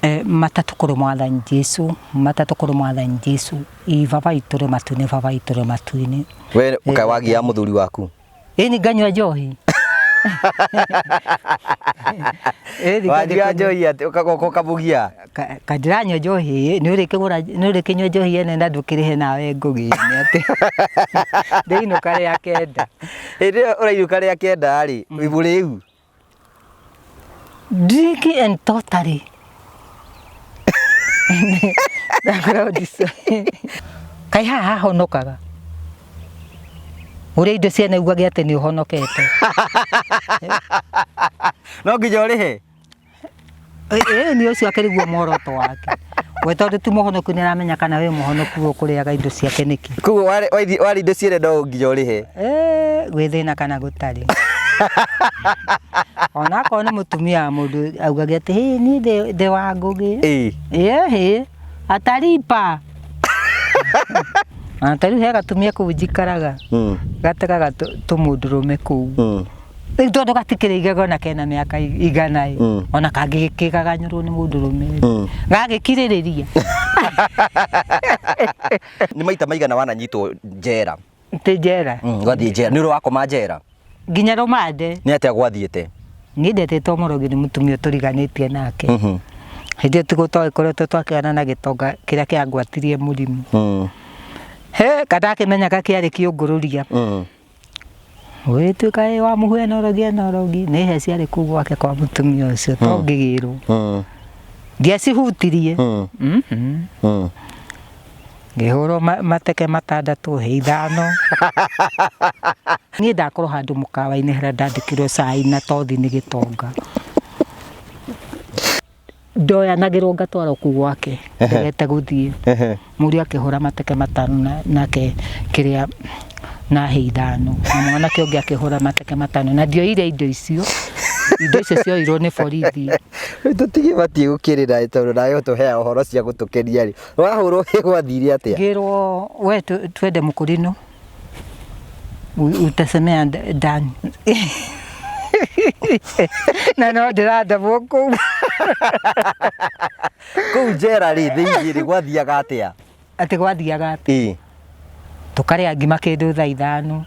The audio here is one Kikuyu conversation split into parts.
Eh, matatũ kũrĩ mwathani Jesu, matatũ kũrĩ mwathani Jesu. Ĩ baba witũ ũrĩ matu-inĩ, baba witũ ũrĩ matu-inĩ. We ũkae wagia mũthuri waku. Ĩni nganyua njohi. Ĩni Wanyua njohi atĩ ũkagoka ũkamũgia. Kandiranyua njohi, nĩ ũrĩkĩgũra, nĩ ũrĩkĩnyua njohi ene na ndũkĩrĩhe nawe ngũgĩ-inĩ atĩ. Ndĩinũka rĩa kenda. Hĩndĩ ĩyo ũrainũka rĩa kenda rĩ, wĩ mũrĩu. Drinking and totally. Ndakoragwo Kaĩ haha hahonokaga? Ũrĩa indo ciene ugage atĩ nĩ ũhonokete. No nginya ũrĩhe? Ĩĩ nĩ ũcio akĩrĩ guo muoroto wake. We tondũ ti mũhonoku nĩ aramenya kana wĩ mũhonoku ũkũrĩaga indo ciake nĩkĩ. Koguo warĩ indo ciene no nginya ũrĩhe. Eh, gwĩ thĩna kana gũtarĩ. Ona akorwo nĩ mũtumia wa mũndũ augage atĩ hĩ niĩ ndĩ wa Ngũgĩ. Ĩĩ. Ĩĩ ataripa. Ona ta rĩu he gatumia kũu njikaraga gategaga tũmũndũrũme kũu. Rĩu tondũ gatikĩrĩ igego na kena mĩaka igana ĩ ona kangĩkĩgaganyũrwo nĩ mũndũrũme rĩ gagĩkirĩrĩria. Nĩ maita maigana wananyitwo njera? Ti njera. Ũgathiĩ njera. Nĩ ũrĩ wakoma njera? Nginya rũmande. Nĩ atĩa gwathiĩte? Niĩ ndetĩtwo mũrogi nĩ mũtumia tũriganĩtie nake. Hĩndĩ ĩyo tiguo twagĩkoretwo twakĩgana na gĩtonga kĩrĩa kĩangwatirie mũrimũ. He, kandakĩmenyaga kĩarĩ kĩũngũrũria. Ũgĩtuĩka ĩ wa mũhu ena ũrogi ena ũrogi, nĩ he ciarĩ kũu gwake kwa mũtumia ũcio to ngĩgĩrwo. Ndiacihutirie. Ngĩhũrwo mateke matandatũ, hĩ ithano. Niĩ ndakorwo handũ mũkawa-inĩ harĩa ndandĩkĩrwo cai na tothi nĩ gĩtonga. Ndoyanagĩrwo ngatwarwo kũu gwake ndegete gũthiĩ. Mũriũ akĩhũra mateke matano nake kĩrĩa na hĩ ithano na mwanake ũngĩ akĩhũra mateke matano na ndioire indo icio, indo icio cioirwo nĩ borithi. Rĩu tũtigĩbatiĩ gũkĩrĩra tondũ nawe ũtũheaga ũhoro cia gũtũkenia rĩ, wahũrwo hĩ gwathire atĩa? Ngĩrwo we twende mũkũrinũ utasemea ndani na no ndĩrandamwo kũu. Kũu njera rĩ thĩinĩ rĩ gwathiaga atĩa? Atĩ gwathiaga atĩa? Tũkarĩa ngima kĩndũ thaa ithano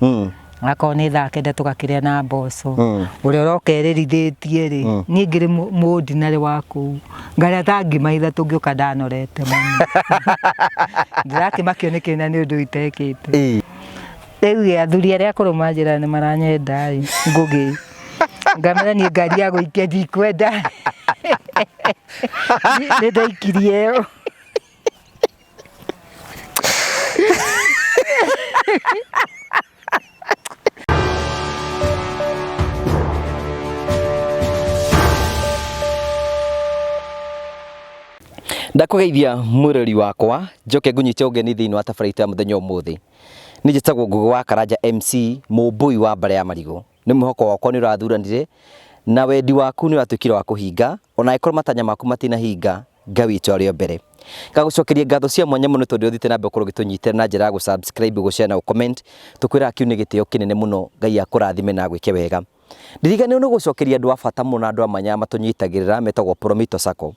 akorwo nĩ thaa kenda tũgakĩrĩa na mboco. Ũrĩa ũroka erĩrithĩtie rĩ, niĩ ngĩrĩ mũndinarĩ wa kũu, ngarĩa ta ngima ithatũ ngĩũka ndanorete mũno. Ndĩrakĩmakio nĩkĩ na nĩ ũndũ itekĩte. Rĩu athuri arĩa akũrũ manjĩraga nĩ maranyenda ĩ, ngũgĩ. Ngamera niĩ ngari ya gũikia ndikwenda. Nĩ ndaikirie ĩyo. Ndakũgeithia mwĩrori wakwa njoke ngũnyite ũgeni thĩinĩ wa tabarĩra itũ ya mũthenya ũmũthĩ. Niĩ njĩtagwo Ngũgĩ wa Karanja MC mũmbũi wa mbarĩ ya marigũ. Nĩ mwĩhoko wakwa nĩ ũrathuranire na wendi waku nĩ ũratuĩkire wa kũhinga ona angĩkorwo matanya maku matinahinga Ngai witũ arĩ o mbere. Ngagũcokeria ngatho cia mwanya mũno tondũ ũthiĩte na mbere gũkorwo ũgĩtũnyitĩra na njĩra ya gũ subscribe, gũ share na gũ comment. Tũkwĩraga kĩu nĩ gĩtĩo kĩnene mũno Ngai akũrathime na agwĩke wega. Ndiriganĩrwo nĩ gũcokeria andũ a bata mũno na andũ a mwanya matũnyitagĩrĩra metagwo Promito Sacco.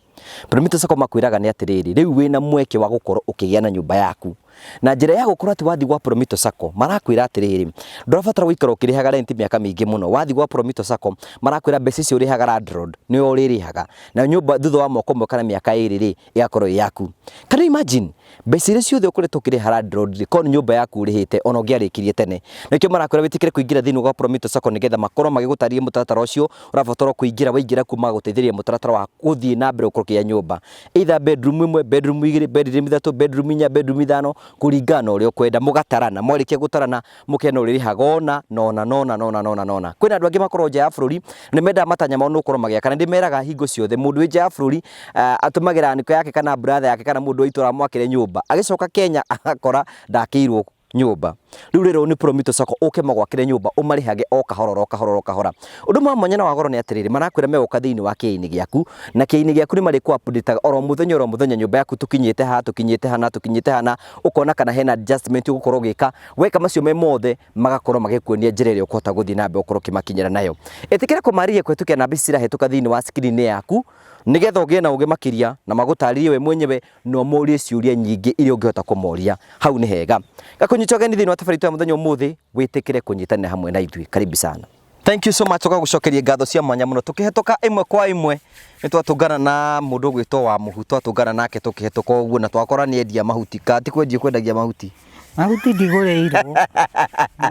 Promito Sacco makwĩraga nĩ atĩrĩrĩ, rĩu wĩna mweke wa gũkorwo ũkĩgĩa na nyũmba yaku. Na njĩra ya gũkorwo atĩ wathiĩ gwa Promito Sacco, marakwĩra atĩrĩrĩ, ndũrabatara gũikara ũkĩrĩhaga rent mĩaka mĩingĩ mũno. Wathiĩ gwa Promito Sacco, marakwĩra mbeca icio ũrĩhaga landlord, nĩwe ũrĩrĩhaga. Nayo nyũmba thutha wa mwaka ũmwe kana mĩaka ĩrĩ rĩ, ĩgakorwo ĩ yaku. Can you imagine? Mbeca iria ciothe ũkoretwo ũkĩrĩha landlord rĩ, korwo nĩ nyũmba yaku ũrĩhĩte, ona ũngĩarĩkirie tene. Nĩkĩo marakwĩra wĩtĩkĩre kũingĩra thĩinĩ wa Promito Sacco nĩgetha makorwo magĩgũtarĩria mũtaratara ũcio ũrabatara kũingĩra. Waingĩra kuo magagũteithĩrĩria mũtaratara wa gũthiĩ na mbere gũkorwo ũkĩgĩa nyũmba. Either bedroom ĩmwe, bedroom igĩrĩ, bedroom ithatũ, bedroom inya, bedroom ithano, kũringana na ũrĩa ũkwenda. Mũgatarana, mwarĩkia gũtarana mũkena ũrĩrĩhaga ũna na ũna na ũna na ũna na ũna na ũna. Kwĩna andũ angĩ makoragwo nja ya bũrũri na nĩ mendaga matanya mao nĩ gũkorwo magĩaka. Na ndĩmeraga hingo ciothe mũndũ wĩ nja ya bũrũri atũmagĩra anko yake kana brother yake kana mũndũ wa itũra amwakĩre nyũmba. Agĩcoka Kenya agakora ndakĩirwo. Nyũmba. Rĩu rĩrĩ nĩ Promito Sacco ũke magwakĩre nyũmba ũmarĩhage o kahora oro kahora oro kahora. Ũndũ ũmwe wa mwanya na wa goro nĩ atĩrĩrĩ, marakwĩra megũka thĩinĩ wa kĩĩinĩ gĩaku, na kĩĩinĩ gĩaku nĩ marĩkũ update oro mũthenya oro mũthenya nyũmba yaku tũkinyĩte haha, tũkinyĩte hana, tũkinyĩte hana, ũkona kana hena adjustment ũgũkorwo ũgĩka. Weka macio me mothe, magakorwo magĩkuonia njĩra ĩrĩa ũkũhota gũthiĩ na mbere ũkorwo ũkĩmakinyĩra nayo. Ĩtĩkĩra kũmarĩria kũhĩtũkĩra namba ici cirahĩtũka thĩinĩ wa screen yaku, nĩgetha ũgĩe na ũgĩ makĩria na magũtarĩrie we mwenyewe na ũmorie ciũria nyingĩ iria ũngĩhota kũmoria. Hau nĩ hega. Gakũnyita ũgeni thĩinĩ wa tabarĩra itũ ya mũthenya ũmũthĩ, wĩtĩkĩre kũnyitanĩra hamwe na ithuĩ. Karibu sana. Thank you so much tũgagũcokeria ngatho cia mwanya mũno tũkĩhetũka ĩmwe kwa ĩmwe nĩ twatũngana na mũndũ ũgwĩtwo wa mũhu twatũngana nake tũkĩhetũka ũguo na twakora nĩ endia mahuti ka ti kwendia kwendagia mahuti. Mahuti ndigũrĩirwo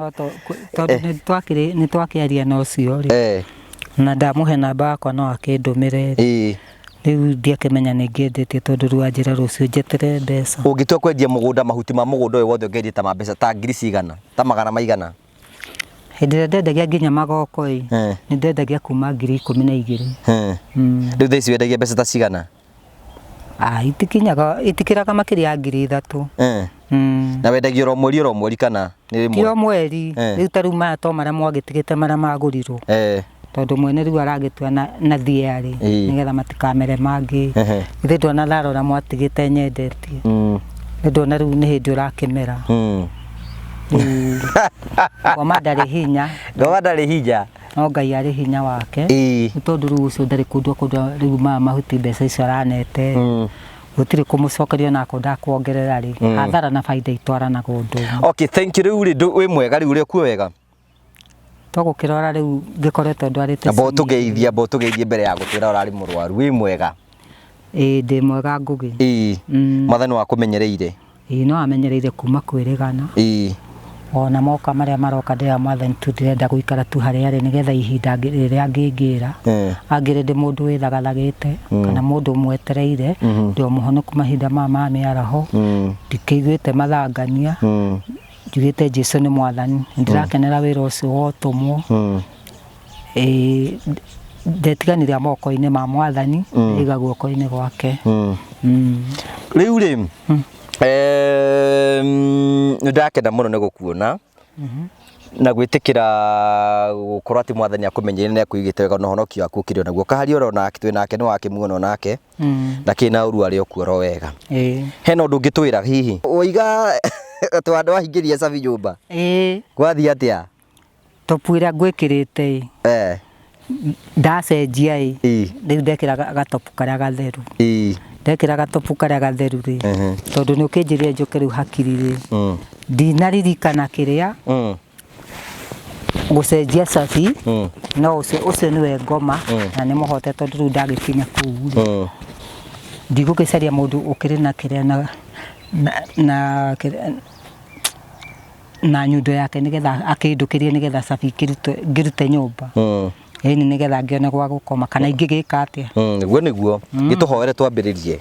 no tondũ nĩ twakĩaria na ũcio rĩ Eh. na ndamũhe namba yakwa no akĩndũmĩre rĩ Ĩĩ. Rĩu ndiakĩmenya nĩ ngĩendetie tondũ rĩu anjĩra rũciũ njeterere mbeca. Ũngĩtua kwendia mũgũnda mahuti ma mũgũnda ũyũ wothe ũngĩendia ta ma mbeca ta ngiri cigana? Ta magana maigana? Hĩndĩ ĩrĩa ndendagia nginya magoko ĩ, nĩ ndendagia kuma 12,000. Rĩu thaa ici wendagia mbeca ta cigana? Ah, itikinyaga, itikĩraga makĩria ya 3,000. Na wendagia oro mweri oro mweri kana nĩ rĩmwe? Ti o mweri, rĩu ta rĩu maya to marĩa mwagĩtigĩte marĩa magũrirwo. Tondũ mwene rĩu aragĩtua na thiarĩ nĩgetha matikamere mangĩ. Githĩ ndwona ndarora mwatigĩte nyendetie. Nĩ ndona rĩu nĩ hĩndĩ ũrakĩmera. Rĩu ngoma ndarĩ hinya. Ngoma ndarĩ hinya. No Ngai arĩ hinya wake. Nĩ tondũ rĩu ũcio ndarĩ kũndũ akũndũ rĩu maya mahuti mbeca icio aranete. Gũtirĩ kũmũcokeria ona akorwo ndakuongerera rĩ. Hathara na baida itwaranaga ũndũ ũmwe. Okay, thank you. Rĩu rĩ wĩ mwega rĩu ũrĩ okuo wega? Togũkĩrora rĩu ngĩkoretwo ndwarĩte Amba ũtũgeithie, amba ũtũgeithie mbere ya gũtwĩra ũrarĩ mũrwaru. Wĩ mwega? Ĩĩ ndĩ mwega Ngũgĩ. Ĩĩ. Mwathani wakũmenyereire? Ĩĩ no amenyereire kuma kwĩrĩgana. Ĩĩ. Ona moka marĩa maroka ndĩra mwathani tu ndĩrenda gũikara tu harĩa arĩ nĩgetha ihinda rĩrĩa angĩngĩra angĩre ndĩ mũndũ wĩthagathagĩte kana mũndũ ũmwetereire ndĩ o mũhonoku mahinda maya ma mĩaraho ndikĩiguĩte mathangania njugĩte Jesu nĩ mwathani nĩndĩrakenera wĩra ũcio wa ũtũmwo ĩĩ ndetiganĩria moko-inĩ ma mwathani ndĩiga guoko-inĩ gwake. Rĩu rĩ nĩ ndakena mũno nĩ gũkuona na gwĩtĩkĩra gũkorwo atĩ mwathani akũmenyeire na akũigĩte wega na ũhonokio waku ũkĩrĩ o naguo. Kaharia oro nake twĩ nake nĩ wakĩmuona onake ndakĩrĩ na ũru arĩ o kuo oro wega. Hena ũndũ ũngĩtwĩra hihi? Waiga atĩ wahingĩria cabi nyũmba? Ĩĩ. Gwathiĩ atĩa? Topu ĩrĩa ngwĩkĩrĩte ĩ, ndacenjia ĩ, rĩu ndekĩra gatopu karĩa gatheru. Ndekĩra gatopu karĩa gatheru rĩ, tondũ nĩ ũkĩnjĩrire njũke rĩu hakiri rĩ, ndinaririkana kĩrĩa gũcenjia cabi, no ũcio ũcio nĩwe ngoma na nĩ mũhote tondũ rĩu ndagĩkinya kũu rĩ, ndigũgĩcaria mũndũ ũkĩrĩ na kĩrĩa na kĩrĩa na nyundo yake nĩgetha akĩndũkĩrie nĩgetha cabi ngĩrute nyũmba. Ĩni nĩgetha ngĩone gwa gũkoma kana ingĩgĩka atĩa. Nĩguo nĩguo. Gĩtũhoere twambĩrĩrie.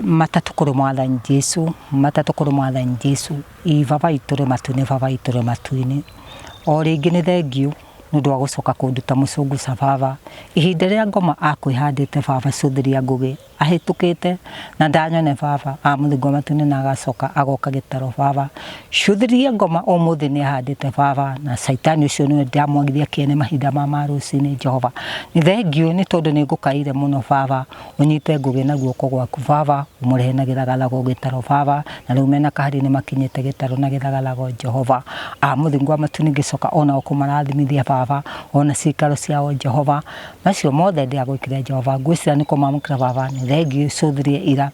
Matatũ kũrĩ mwathani Jesu, matatũ kũrĩ mwathani Jesu, ĩ baba witũ ũrĩ matu-inĩ, baba witũ ũrĩ matu-inĩ. O rĩngĩ nĩ thengiũ nĩ ũndũ wa gũcoka kũnduta mũcũngũ ca baba. Ihinda rĩrĩa ngoma akwĩhandĩte baba cũthĩria ngũgĩ ahĩtũkĩte na ndanyone baba amũthingo matu-inĩ na agacoka agoka gĩtaro baba. Cũthĩria ngoma ũmũthĩ nĩ ahandĩte baba na caitani ũcio nĩwe ndamwagithia kĩene mahinda ma rũcinĩ Jehova. Nĩ thengiũ nĩ tondũ nĩ ngũkaĩire mũno baba Ũnyite Ngũgĩ na guoko gwaku baba, ũmũrehe na gĩthagathago gĩtaro baba, na rĩu mena Kahari nĩ makinyĩte gĩtaro na gĩthagathago Jehova. A Mũthingu wa matu nĩngĩcoka o nao kũmarathimithia baba, o na ciikaro ciao Jehova. Macio mothe ndĩragwĩkĩra Jehova, ngwĩciria nĩ kũmamũkĩra baba, nĩ thengiũ cũthĩrĩria ira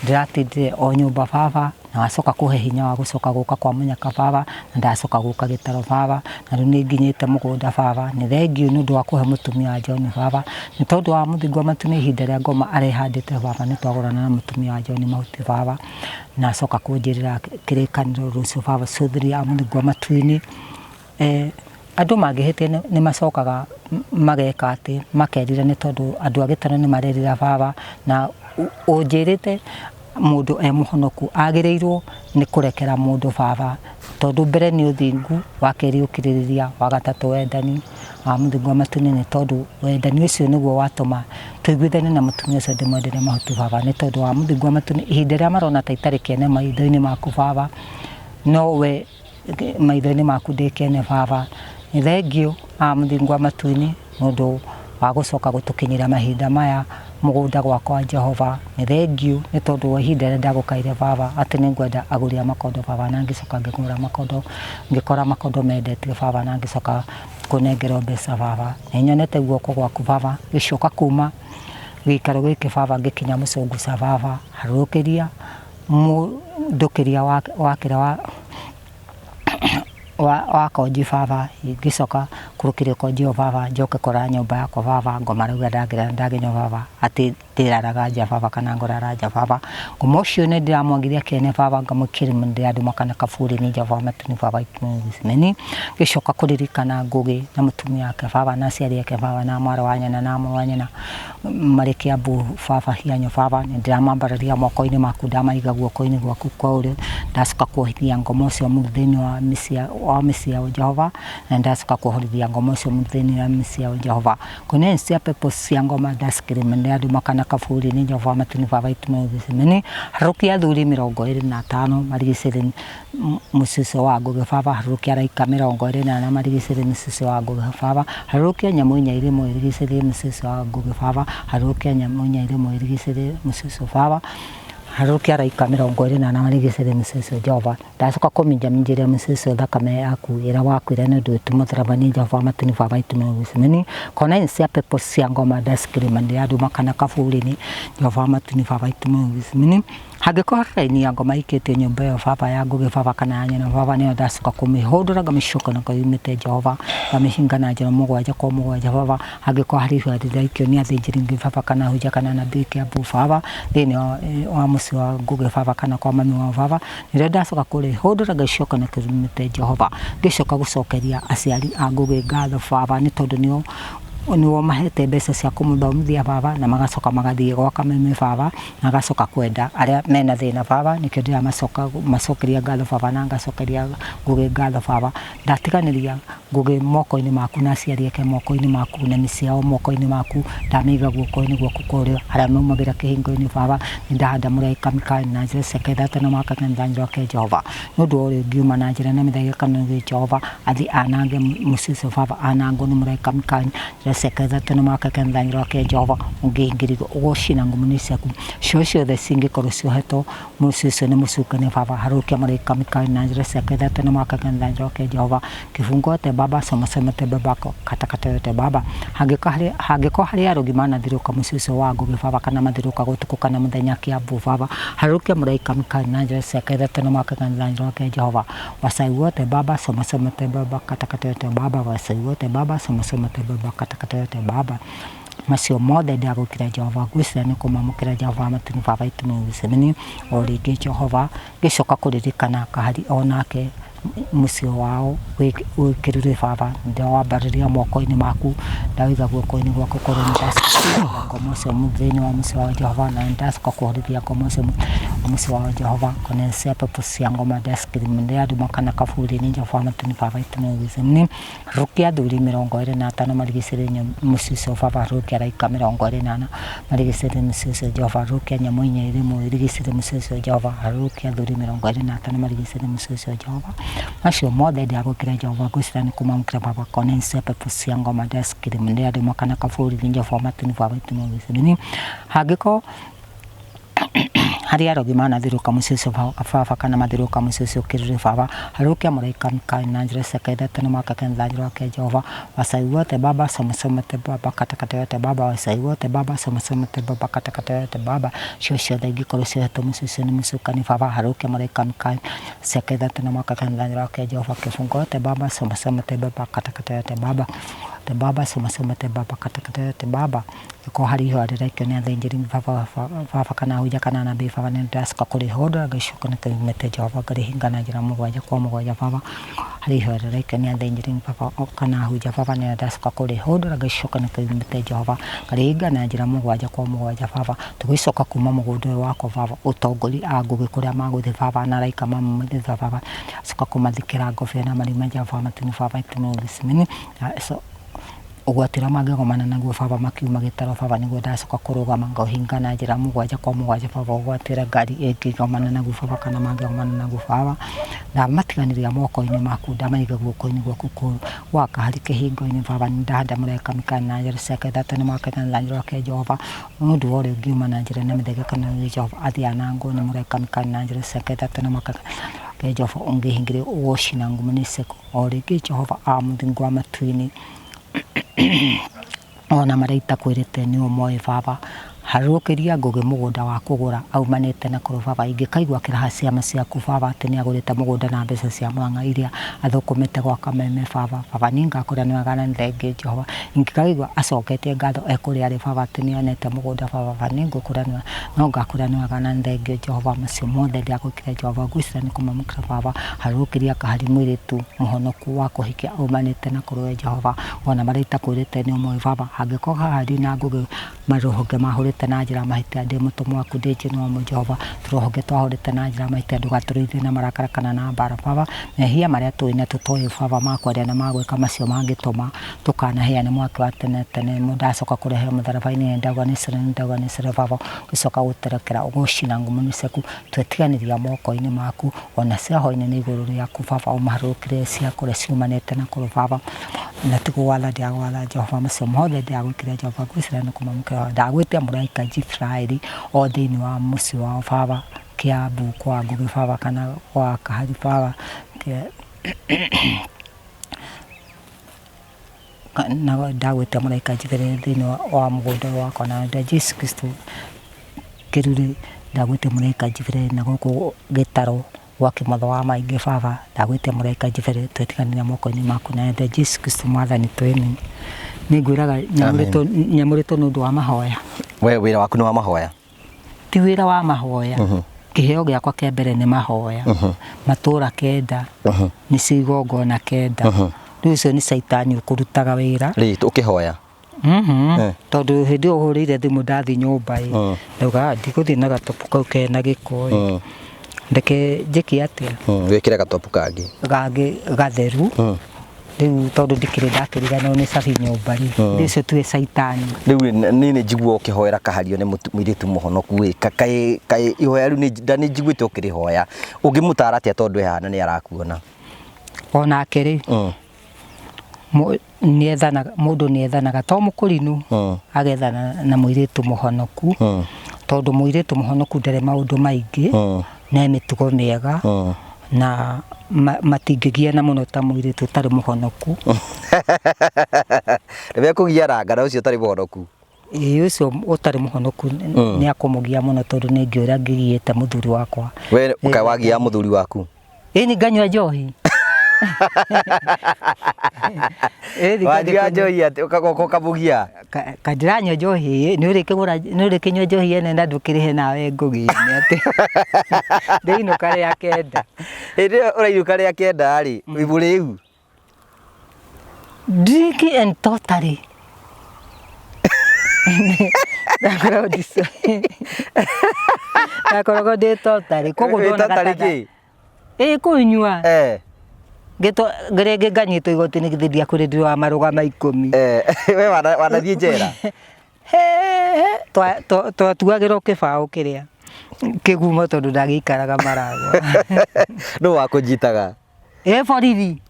ndĩratindire o nyũmba baba. Na wacoka kũhe hinya wa gũcoka gũka kwa mũnyaka baba, na ndacoka gũka gĩtaro baba, na rĩu nĩ nginyĩte mũgũnda baba, nĩ thengiũ nĩ ũndũ wa kũhe mũtumia wa John baba, nĩ tondũ wa mũthingu wa matu nĩ ihinda rĩa ngoma arehandĩte baba, nĩ twagũrana na mũtumia wa John mahuti baba, na acoka kũnjĩrĩra kĩrĩkanĩro rũciũ baba cũthĩrĩria mũthingu wa matu-inĩ. Andũ mangĩhĩtia nĩ macokaga mageka atĩ, makerira nĩ tondũ andũ a gĩtaro nĩ marerira baba, na ũnjĩrĩte mũndũ e mũhonoku agĩrĩirwo nĩ kũrekera mũndũ baba, tondũ mbere nĩ ũthingu, wa kerĩ ũkirĩrĩria, wa gatatũ wendani, wa mũthingu wa matu-inĩ nĩ tondũ wendani ũcio nĩguo watũma tũiguithanie na mũtumia ũcio ndĩmwenderie mahuti baba, nĩ tondũ wa mũthingu wa matu-inĩ ihinda rĩrĩa marona ta itarĩ kĩene maitho-inĩ maku baba. No we maitho-inĩ maku ndĩ kĩene baba. Nĩ thengiũ a mũthingu wa matu-inĩ nĩ ũndũ wa gũcoka gũtũkinyĩria mahinda maya mũgũnda gwakwa Jehova. Nĩ thengiũ nĩ tondũ wa ihinda rĩrĩa ndagũkaire baba atĩ nĩ ngwenda agũri a makondo baba, na ngĩcoka ngĩgũra makondo, ngĩkora makondo mendetio baba, na ngĩcoka kũnengerwo mbeca baba. Nĩ nyonete guoko gwaku baba ngĩcoka kuma gĩikaro gĩkĩ baba ngĩkinya Mũcũngũca baba, harũrũkĩria mũndũkĩria wa kĩrĩa wa konji baba, ngĩcoka kũrũkĩrio konji ĩyo baba, njoke kũrara nyũmba yakwa baba, ngoma rauga ndangĩnyua baba, atĩ ndĩraraga nja baba kana ngũrara nja baba. Ngoma ũcio nĩ ndĩramwagithia kĩene baba, ngamwĩkĩra ndĩrandũma kana kaburi nĩ nja baba matuni baba ikimeni. Ngĩcoka kũririkana Ngũgĩ na mũtumia wake baba na aciari ake baba na mwarĩ wa nyina na mũrũ wa nyina marĩ Kiambu baba hianyo baba, nĩ ndĩramambararia moko-inĩ maku, ndamaiga guoko-inĩ gwaku kwa ũrĩo, ndacoka kuohithia ngoma ũcio mũru thĩinĩ wa mĩciĩ yao Jehova, na ndacoka kuohorithia ngoma ũcio mũru thĩinĩ wa mĩciĩ yao Jehova. Kũnene cia pepo cia ngoma ndasikirima nĩ andũ makana kaburi nĩ Jehova matuni baba itumene harũkia athuri 25 marigicĩrie mũcicio wa Ngũgĩ baba, harũkia araika 24 marigicĩrie mũcicio wa Ngũgĩ baba, harũkia nyamũ inya irĩ muoyo irigicĩrie mũcicio wa Ngũgĩ baba, harũkia nyamũ inya irĩ muoyo irigicĩrie mũcicio baba, harũkia araika 24 marigicĩrie mũcicio Jehova. Ndacoka kũminjaminjĩria mũcicio thakame yaku ĩrĩa wakuire nĩ ũndũ witũ mũtharaba-inĩ Jehova matuni baba itumene kona cia pepo cia ngoma ndasikirima nĩ andũ makana kaburi-inĩ Jehova matuni baba itumene. Hangĩkorwo raini ya ngoma ikĩtio nyũmba ĩyo baba ya Ngũgĩ baba kana ya nyina baba, nĩyo ndacoka kũmĩhũndũra ngamĩcoka na ngamĩte Jehova, ngamĩhinga na njĩra mũgwanja kwa mũgwanja baba. Hangĩkorwo harĩ ihoya rĩraikio nĩ athĩnjĩri Ngai baba kana hunja kana nabii Kiambu baba thĩinĩ wa mũciĩ wa Ngũgĩ baba kana kwa mami wao baba, nĩrĩo ndacoka kũrĩhũndũra ngacoka na kĩrumĩte Jehova. Ngĩcoka gũcokeria aciari a Ngũgĩ ngatho baba nĩ tondũ nĩo nĩo mahete mbeca cia kũmũthomithia baba, na magacoka magathiĩ gwaka mami baba, na agacoka kwenda arĩa mena thĩna baba, nĩkĩo ndĩramacoka macokeria ngatho baba na ngacokeria Ngũgĩ ngatho baba. Ndatiganĩria Ngũgĩ moko-inĩ maku na aciari ake moko-inĩ maku na mĩciĩ yao moko-inĩ maku, ndamĩiga guoko-inĩ gwaku kwa ũrĩo harĩa maumagĩra kĩhingo-inĩ baba, nĩ ndahanda mũraika Mikaeli na njĩra ciake ithatũ na mwaka kenda rwake Jehova. Nĩ ũndũ wa ũrĩa ũngiuma na njĩra na mĩthaiga kana nĩ Jehova athiĩ anange mũciĩ ũcio baba, anangwo nĩ mũraika Mikaeli njĩra ciake ithatũ na mwaka kenda rwake Jehova, ũngĩingĩrio ũgũcina ngũmũnĩ ciaku cio ciothe cingĩkorwo ciohetwo mũciĩ ũcio nĩ mũcukani baba, harũkia mũraika Mikaeli na njĩra ciake ithatũ na mwaka kenda rwake Jehova. Kĩbungo yote baba, soma soma te baba, kata kata yote baba. Hangĩkorwo harĩ arogi manathirũka mũciĩ ũcio wa Ngũgĩ baba, kana mathirũka ũtukũ kana mũthenya Kiambu baba, harũkia mũraika Mikaeli na njĩra ciake ithatũ na mwaka kenda rwake Jehova. Wasai wote baba, soma soma te baba, kata kata yote baba. Wasai wote baba, soma soma te baba, kata kata yote baba. Macio mothe ndagũkĩra Jehova, ngwĩciria nĩ kũmamũkĩra Jehova matuni baba itumene o rĩngĩ Jehova. Ngĩcoka kũririkana kahari onake mũciĩ wao wĩkĩrĩre baba, ndawambararia moko-inĩ maku, ndawĩiga guoko-inĩ gwaku korwo nĩ ndacoka ngoma ũcio thĩinĩ wa mũciĩ wa Jehova, na ndacoka kũhorithia ngoma ũcio mũciĩ wa Jehova kona cia pepo cia ngoma ndasikirima nĩ andũ makana kaburi nĩ Jehova matuni baba itumene rũkia athuri 25 marigicĩrie mũciĩ ũcio baba, rũkia araika 24 marigicĩrie mũciĩ ũcio Jehova, rũkia nyamũ inya irĩ muoyo irigicĩrie mũciĩ ũcio Jehova, rũkia athuri 25 marigicĩrie mũciĩ ũcio Jehova. Macio mothe ndagũkĩra Jehova, ngwĩciria nĩ kũmamũkĩra baba, kona cia pepo cia ngoma ndasikirima nĩ andũ makana kaburi nĩ Jehova matuni baba itumene. Hangĩkorwo harĩ arogi manathirũka mũciĩ ũcio baba kana mathirũka mũciĩ ũcio kĩrĩrĩ baba, harũkia mũraika Mikaeli na njĩra ciake ithatũ na mwaka kenda rwake Jehova. Wasai wote baba, soma soma te baba, kata kata yote baba. Wasai wote baba, soma soma te baba, kata kata yote baba. Cio ciothe ingĩkorwo ciohetwo mũciĩ ũcio nĩ mũcukani baba, harũkia mũraika Mikaeli ciake ithatũ na mwaka kenda rwake Jehova. Kĩbungo yote baba, soma soma te baba, kata kata yote baba. Te baba, soma soma te baba, kata kata yote baba. Ko harĩ ihoya rĩraikio nĩ athĩnjĩri baba baba kana hunja kana nabii baba, nĩ ndacoka kũrĩhũndũra ngacoka na kĩrumĩte Jehova, ngarĩhinga na njĩra mũgwanja kwa mũgwanja baba. Harĩ ihoya rĩraikio nĩ athĩnjĩri baba kana hunja baba, nĩ ndacoka kũrĩhũndũra ngacoka na kĩrumĩte Jehova, ngarĩhinga na njĩra mũgwanja kwa mũgwanja baba. Tũgĩcoka kuma mũgũnda ũyũ wakwa baba, ũtongoria a Ngũgĩ kũrĩa magũthiĩ baba, na araika mamũthĩ baba, coka kũmathikĩra ngobia na marima Jehova matuni baba itumene. Ũgwati ũrĩa mangĩgomana naguo baba makiuma gĩtaro baba nĩguo ndacoka kũrũgama ngaũhinga na njĩra mũgwanja kwa mũgwanja baba ũgwati ũrĩa ngari ĩngĩgomana naguo baba kana mangĩgomana naguo baba ndamatiganĩria moko-inĩ maku ndamaiga guoko-inĩ gwaku gwa kahari kĩhingo-inĩ baba nĩndahanda mũraika Mikaeli na njĩra ciake ithatũ nĩ mwake na rũthanju rwake Jehova mũndũ wothe ũngiuma na njĩra na mĩthenge kana nĩ Jehova athiĩ anangwo nĩ mũraika Mikaeli na njĩra ciake ithatũ nĩ mwake rwake Jehova ũngĩhingĩrio ũgũcina ngumo nĩ ciaku o rĩngĩ Jehova a mũthingu wa matu-inĩ ona marĩa itakwĩrĩte nĩ ũmoĩ baba harũrũkĩria Ngũgĩ mũgũnda wa kũgũra aumanĩte na kũrũ baba ingĩkaigua akĩraha ciama ciaku baba atĩ nĩ agũrĩte mũgũnda na mbeca cia Mũrang'a iria athũkũmĩte gwa Kameme baba baba niĩ ngakũrĩa nĩ wega na nĩ thengiũ Jehova ingĩkaigua acoketie ngatho e kũrĩa arĩ baba atĩ nĩ onete mũgũnda baba baba niĩ ngũkũrĩa nĩ no ngakũrĩa nĩ wega na nĩ thengiũ Jehova macio mothe ndagwĩkĩra Jehova ngwĩciria nĩ kũmamũkĩra baba harũrũkĩria kahari mũirĩtu mũhonoku wa kũhikia aumanĩte na kũrĩ we Jehova ona marĩa itakwĩrĩte nĩ ũmoĩ baba angĩkorwo haha ndĩ na Ngũgĩ marũhonge mahũrĩte na njĩra mahĩtia ndĩ mũtũmwo waku ndĩ njĩnwo Jehova tũrũhonge twahũrĩte na njĩra mahĩtia ndũgatũrũithie na marakara kana na mbara baba mehia marĩa tũĩ na tũtoĩ baba ma kwaria na ma gwĩka macio mangĩtũma tũkanahĩa nĩ mwaki wa tene tene mũndũ acoka kũrehe mũtharaba-inĩ ndauga nĩ cere ndauga nĩ cere baba ũgĩcoka gũterekera ũgũcina ngumo nĩ ciaku twetiganĩria moko-inĩ maku ona cia hwaĩ-inĩ nĩ igũrũ rĩaku baba ũmaharũrũkĩre cia kũrĩa ciumanĩte na kũrũ baba na ti gwatha ndĩragwatha Jehova macio mothe ndĩragwĩkĩra Jehova ngwĩciria nĩ kũmamũkĩra ndagwĩtia mũraika Jifraeli o thĩinĩ wa mũciĩ wao baba Kiambu kwa Ngũgĩ baba kana kwa Kahari baba na ndagwĩtia mũraika Jifraeli thĩinĩ wa mũgũnda wakwa na nda Jesu Kristo kĩrurĩ ndagwĩtia mũraika Jifraeli na gũkũ gĩtarũ gwa kĩmotho wa maingĩ baba ndagwĩtia mũraika Jifraeli twetiganĩria moko-inĩ maku na nda Jesu Kristo mwathani twĩmeni nĩ ngwĩraga nyamũrĩtwo nĩ ũndũ wa mahoya. We wĩra waku nĩ wa mahoya? Ti wĩra wa mahoya. Kĩheo gĩakwa kĩa mbere nĩ mahoya. Matũra kenda nĩcio igongona kenda. Rĩu ũcio nĩ caitani ũkũrutaga wĩra. Rĩ ũkĩhoya? Tondũ hĩndĩ ĩyo ũhũrĩire thimũ ndathiĩ nyũmba ĩ ndauga ndigũthiĩ na gatopu kau kena gĩko ĩ ndeke njĩke atĩa wĩkĩre gatopu kangĩ gangĩ gatheru. Rĩu tondũ ndikĩrĩ ndakĩriganĩrwo nĩ cabi nyũmba rĩ rĩu ũcio tuwe caitani. Rĩu niĩ nĩ njiguaga ũkĩhoera kahario nĩ mũirĩtu mũhonoku ĩ kaĩ ihoya rĩu nĩ njiguĩte ũkĩrĩhoya ũngĩmũtara atĩa tondũ e haha na nĩ arakuona? Onake rĩ nĩethanaga mũndũ nĩethanaga to mũkũrinũ agethana na mũirĩtu mũhonoku tondũ mũirĩtu mũhonoku ndarĩ maũndũ maingĩ na mĩtugo mĩega na matingĩgiana mũno ta mũirĩtu ũtarĩ mũhonoku. Nĩmekũgiana na ũcio ũtarĩ mũhonoku? Ĩĩ ũcio ũtarĩ mũhonoku nĩ akũmũgia mũno tondũ nĩ ngĩũra ngĩgiĩte mũthuri wakwa. We ũkaĩ wagia mũthuri waku? Ĩĩ nĩ nganyua njohi. Wanyua njohi atĩ ũkagoka ũkamũgia? Kandiranyua njohi nĩ ũrĩkĩgũra nĩ ũrĩkĩnyua njohi ene na ndũkĩrĩhe nawe ngũgĩ-inĩ atĩ ndĩinũka rĩa kenda. Hĩndĩ ĩyo ũrainũka rĩa kenda rĩ wĩ mũrĩu? Drinking and totally. Ndakoragwo ndĩ totally koguo ndonaga Totally kĩ? Ĩĩ kũnyua. Rĩngĩ nganyitwo igoti-inĩ githĩ ndiakwĩrire ndĩ wa marũgama 10. We wanathiĩ njera? Twatuagĩrwo kĩbaũ kĩrĩa kĩgumo tondũ ndagĩikaraga maragwa. Nũ wakũnyitaga? Ĩ borithi.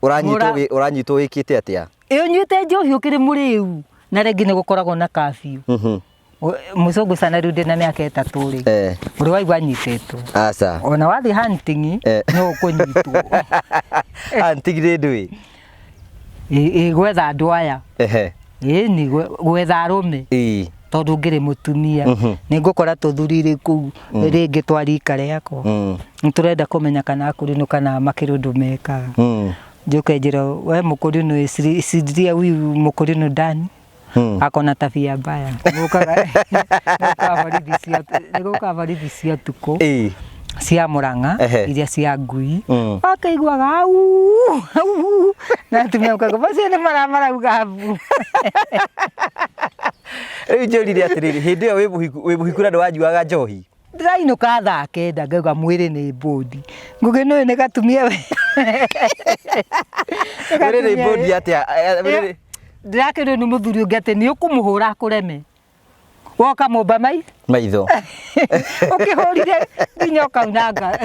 Ũranyitwo wĩkĩte atĩa? Ĩ ũnyuĩte njohi ũkĩrĩ mũrĩu na rĩngĩ nĩ gũkoragwo na curfew. Mũcũngũ sana rĩu ndĩna mĩaka 3 rĩ ũrĩ waigua anyitĩtwo? Aca. Ona wathiĩ hunting no ũkũnyitwo. Hunting nĩ ndũĩ? Ĩ gwetha andũ aya. Ĩ ni gwetha arũme. Tondũ ngĩrĩ mũtumia nĩ ngũkora tũthurire kũu rĩngĩ twa rika rĩakwa. Nĩ tũrenda kũmenya kana akũrinũ kana makĩrĩ ũndũ mekaga. Njoke njĩre we mũkũrinũ ciria huyu mũkũrinũ ndani. Akona tabia mbaya. Nĩgũkaga borithi cia ũtukũ cia Mũrang'a iria cia ngui wakaiguaga au au na atumia makauga macio nĩ marauga abu. Rĩu njũrire atĩrĩrĩ hĩndĩ ĩyo wĩ mũhiku na nĩwanyuaga njohi? Ndĩrainũka thaa 9 ngauga mwĩrĩ nĩ mbũndi. Ngũgĩ nĩũĩ nĩ gatumia we. Mwĩrĩ nĩ mbũndi atĩa? Ndĩrakĩrwo nĩ mũthuri ũngĩ atĩ nĩ ũkũmũhũra akũreme. Woka mũmba mai Maitho. Ũkĩhũrire nginya ũkaunanga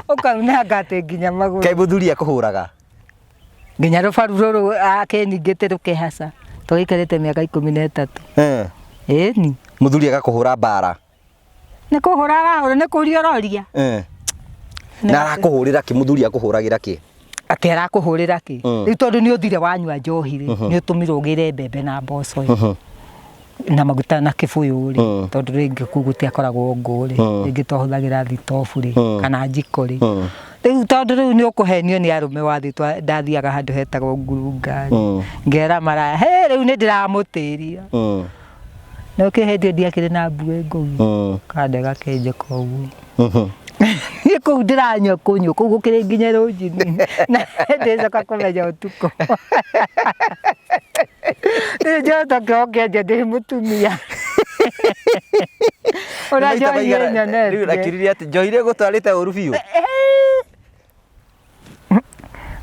ũkaunanga atĩ nginya magũrũ. Kaĩ mũthuri akũhũraga? Nginya rũbaru rũrũ akĩningĩte rũkehaca. Tũgĩikarĩte mĩaka 13. Ĩni. Mũthuri agakũhũra mbara. Nĩ kũhũra arahũra, nĩ kũria ũroria. Na arakũhũrĩra kĩ? Mũthuri akũhũragĩra kĩ? Atĩ arakũhũrĩra kĩ? Rĩu tondũ nĩ ũthire wanyua njohi rĩ, nĩ ũtũmirwo ũgĩre mbembe na mboco ĩ. Na maguta na kĩbũyũ rĩ, tondũ rĩngĩ kũu gũtiakoragwo ngũ rĩ, rĩngĩ twahũthagĩra thitobu rĩ, kana njiko rĩ. Rĩu tondũ rĩu nĩ ũkũhenio nĩ arũme wathiĩ, ndathiaga handũ hetagwo ngurunga rĩ, ngera maraya, he rĩu nĩ ndĩramũtĩria. No kĩ hĩndĩ ĩyo ndiakĩrĩ na mbuĩ ngũgi. Kande gakenjeka ũguo. Niĩ kũu ndĩranyua kũnyua kũu gũkĩrĩ nginya rũnjini na ndĩcoka kũmenya ũtukũ. Rĩu njoto kĩo kĩenja ndĩ mũtumia. Ũrĩa njohi ĩnyonetie. Rĩu nakiririe atĩ njohi ĩgũtwarĩte ũru biũ.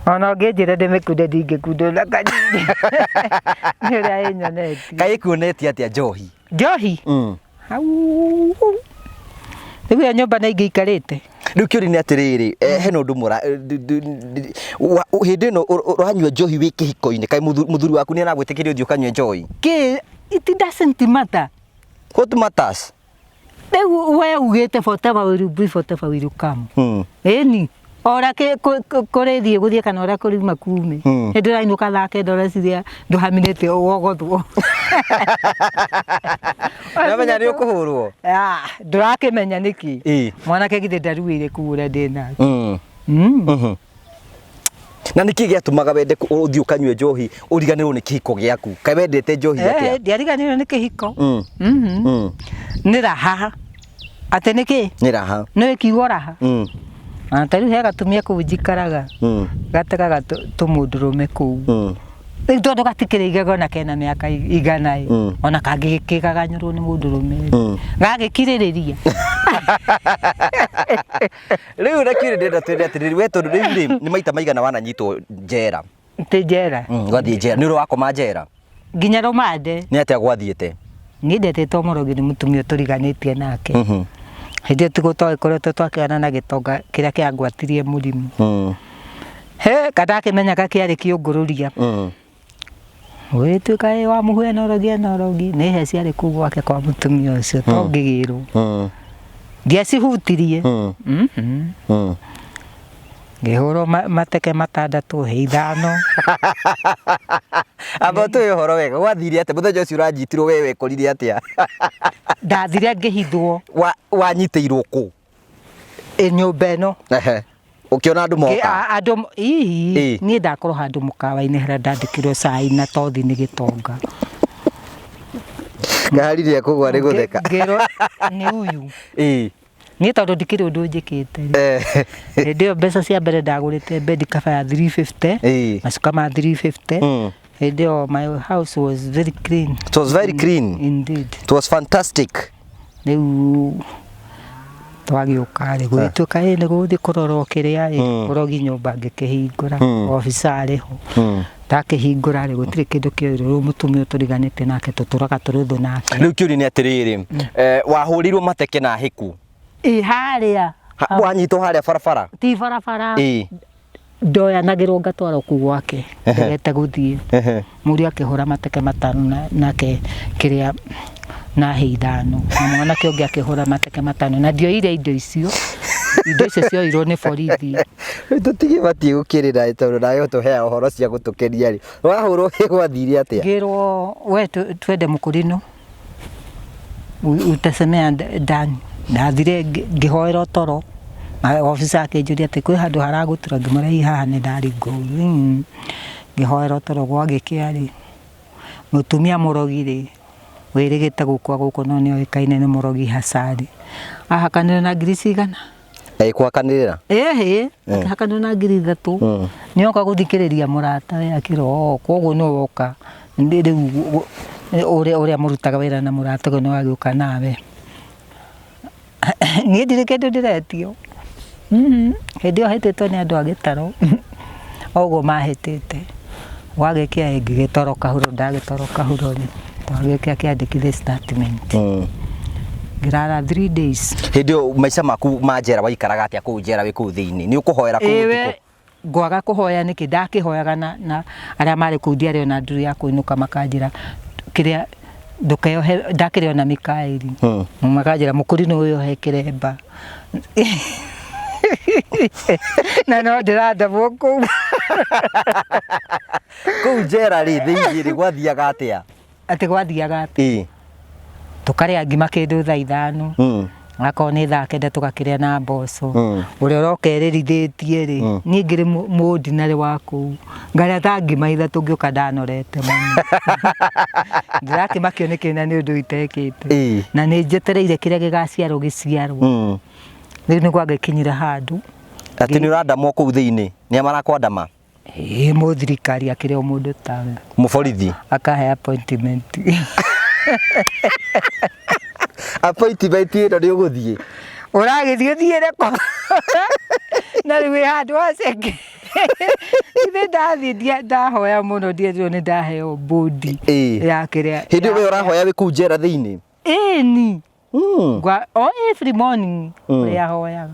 Ona ũngĩnjĩra ndĩmĩkunde ndingĩkunda ona kanini. Nĩ ũrĩa ĩnyonetie. Kaĩ ĩkuonetie atĩa njohi? Njohi? Hau. Rĩu ĩyo nyũmba nĩ ingĩikarĩte. Rĩu kĩũria nĩ atĩrĩrĩ, hena ũndũ mũra hĩndĩ ĩno ũranyua njohi wĩ kĩhiko-inĩ, kaĩ mũthuri waku nĩ aragwĩtĩkĩria ũthiĩ ũkanyue njohi? Kĩ, it doesn't matter. What matters? Rĩu we ugĩte whatever will be, whatever will come. Ĩni. Ora kũrĩthiĩ gũthiĩ kana ũrĩa kũriuma kume. Nĩ ndĩrainũka thaa kenda ũreciria ndũhaminĩte wogothwo. Nĩwamenya nĩ ũkũhũrwo? Ah, ndũrakĩmenya nĩkĩ? Mwanake githĩ ndaruĩire kũu ũrĩa ndĩ nake. Na nĩkĩ gĩatũmaga wende ũthiĩ ũkanyue njohi ũriganĩrwo nĩ kĩhiko gĩaku? Kaĩ wendete njohi atĩa? Ndiariganĩirwo nĩ kĩhiko. Nĩ raha. Atĩ nĩkĩ? Nĩ raha. Nĩ kiugo raha. Na ta rĩu he gatumia kũu njikaraga. Gategaga tũmũndũrũme kũu. Rĩu tondũ gatikĩrĩ igego na kena mĩaka igana ĩ. Ona kangĩkĩgaganyũrwo nĩ mũndũrũme ĩ. Gagĩkirĩrĩria. Rĩu na kĩũria ndĩrenda twĩre atĩrĩrĩ, we tondũ rĩu rĩ, nĩ maita maigana wananyitwo njera? Ti njera. Gwathiĩ njera. Nĩ ũrĩ wakoma njera? Nginya rũmande. Nĩ atĩa gwathiĩte? Niĩ ndetĩtwo mũrogi nĩ mũtumia tũriganĩtie nake. Hĩndĩ ĩyo tiguo twagĩkoretwo twakĩgana na gĩtonga kĩrĩa kĩangwatirie mũrimũ. He, kandakĩmenyaga kĩarĩ kĩũngũrũria. Ũgĩtuĩka ĩ wa mũhuya na ũrogi na ũrogi, nĩ he ciarĩ kũu gwake kwa mũtumia ũcio to ngĩgĩrwo. Ndiacihutirie. Ngĩhũrwo mateke matandatũ, he ithano. Amba ũtũhe ũhoro wega, gwathire atĩa? Mũthenya ũcio ũranyitirwo we wekorire atĩa? Ndathire ngĩhithwo. Wanyitĩirwo kũ? Nyũmba ĩno. Ũkĩona andũ moka? Andũ, hihi, niĩ ndakorwo handũ mũkawa-inĩ harĩa ndandĩkĩrwo cai na tothi nĩ gĩtonga. Ngari nĩ ekũgwa nĩ gũtheka. Ngĩrwo nĩ uyu. Niĩ tondũ ndikĩrĩ ũndũ njĩkĩte rĩ. Hĩndĩ ĩyo mbeca cia mbere ndagũrĩte bed cover ya 350, macuka ma 350. Hĩndĩ ĩyo my house was very clean. It was very clean. Indeed. It was fantastic. Rĩu twagĩũka rĩ, gũgĩtuĩka ĩ nĩ gũgũthiĩ kũrorwo kĩrĩa ĩ, ũrogi nyũmba ngĩkĩhingũra, officer arĩ ho. Ndakĩhingũra rĩ, gũtirĩ kĩndũ kĩoirwo, rĩu mũtumia ũyũ tũriganĩtie nake tũtũraga tũrĩ thũ nake. Rĩu kĩũria nĩ atĩrĩrĩ, wahũrĩirwo mateke na hĩku? Ĩ harĩa. Wanyitwo harĩa barabara? Ti barabara. Ndoyanagĩrwo ngatwarwo kũu gwake, ndegete gũthiĩ. Mũriũ akĩhũra mateke matano nake kĩrĩa na hĩ ithano. Na mwanake ũngĩ akĩhũra mateke matano na ndioire indo icio. Indo icio cioirwo nĩ borithi. Rĩu tũtigĩbatiĩ gũkĩrĩra tondũ nawe ũtũheaga ũhoro cia gũtũkenia rĩ. Wahũrwo hĩ gwathire atĩa? Ngĩrwo we twende mũkũrinũ. Utasemea ndani. Ndathire ngĩhoera toro. Officer akĩnjũria atĩ kwĩ handũ haragũtura, ngĩmwĩra ĩ haha nĩ ndaringwo. Ngĩhoera toro gwagĩkĩa rĩ, mũtumia mũrogi rĩ, wĩrĩgĩte gũkua gũkũ no nĩ oĩkaine nĩ mũrogi hacari. Ahakanire na ngiri cigana? Agĩkũhakanĩrĩra? Ĩhĩ, akĩhakanĩra na ngiri ithatũ. Nĩoka gũthikĩrĩria mũrata we akĩrwo koguo nĩwe woka rĩu ũrĩa mũrutaga wĩra na mũrata ũyũ nĩwe agĩũka nawe. Niĩ ndirĩ kĩndũ ndĩretio. Hĩndĩ ĩyo hĩtĩtwo nĩ andũ a gĩtarũ. Oguo mahĩtĩte. Gwagĩkĩa ngĩgĩtoroka huro, ndagĩtoroka huro rĩ, twagĩũkĩra kĩandĩkithie statement. Ngĩrara 3 days. Hĩndĩ ĩyo maica maku ma njera waikaraga atĩa kũu njera wĩ kũu thĩinĩ? Nĩ ũkũhoera kũu Ĩwe ũtukũ? Ngwaga kũhoya nĩkĩ? Ndakĩhoyaga na arĩa marĩ kũu ndiarĩ ona nduru ya kũinũka makanjĩra kĩrĩa ndũkeyohe, ndakĩrĩ ona Mikaeli. Makanjĩra mũkũrinũ wĩyohe kĩremba. Na no ndĩrandamwo kũu. Kũu njera rĩ, thĩinĩ rĩ, gwathiaga atĩa? Atĩ gwathiaga atĩa? Tũkarĩa ngima kĩndũ thaa 5. Akorwo nĩ thaa 9 tũgakĩrĩa na mboco. Ũrĩa ũroka ĩrĩrithĩtie rĩ, niĩ ngĩrĩ mũndinarĩ wa kũu. Ngarĩa ta ngima 3 ngĩũka ndanorete mũno. Ndĩrakĩmakio nĩ kĩna nĩ ũndũ itekĩte. Na nĩ njetereire kĩrĩa gĩgaciarwo gĩciarwo. Rĩu nĩ gwagĩkinyire handũ. Atĩ nĩ ũrandamwo kũu thĩinĩ? Nĩa marakwandama? Ĩĩ, mũthirikari akĩrĩ o mũndũ tawe. Mũborithi? Akahe appointment. Appointment ĩno nĩ ũgũthiĩ? Ũragĩthiĩ ũthiĩre kũ? Na rĩu wĩ handũ ha ceke. Ithe ndathiĩ ndahoya mũno ndierirwo nĩ ndaheo bodi ya kĩrĩa. Hĩndĩ ĩyo we ũrahoya wĩ kũu njera thĩinĩ? Ĩni. Ngwa, o every morning ũrĩa hoyaga.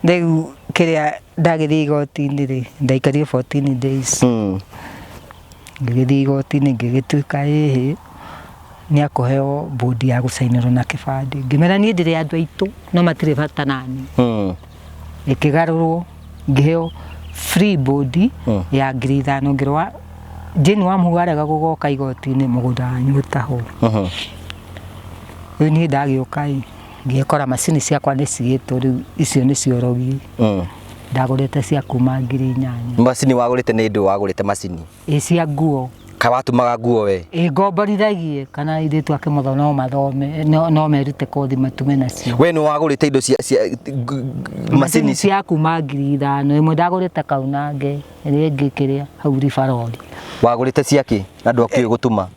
Rĩu kĩrĩa ndagĩthiĩ igoti-inĩ rĩ, ndaikarire 14 days. Ngĩgĩthiĩ igoti-inĩ ngĩgĩtuĩka ĩhĩ nĩ akũheo bodi ya gũcainĩrwo na kĩbandĩ. Ngĩmera niĩ ndĩrĩ andũ aitũ no matirĩ bata nani. Ĩkĩgarũrwo ngĩheo free bodi ya 5,000 ngĩrwo Jane wa Mũhu arega gũgoka igoti-inĩ mũgũnda wanyu ũtahwo. Rĩu niĩ ndagĩũka ĩ, ngĩkora macini ciakwa nĩ cigĩtwo rĩu icio nĩcio rogi. Ndagũrĩte cia kuma 8,000. Macini wagũrĩte nĩ ndũ wagũrĩte macini? Ĩ cia nguo. Kaĩ watumaga nguo we? Ĩ ngomborithagie kana airĩtu a Kĩmotho no mathome, no merute kothi matume nacio. We nĩ wagũrĩte indo cia macini cia kuma 5,000 ĩmwe ndagũrĩte Kaunange, ĩrĩa ĩngĩ kĩrĩa hau Ribarori. Wagũrĩte cia kĩ na ndwakĩũĩ gũtuma?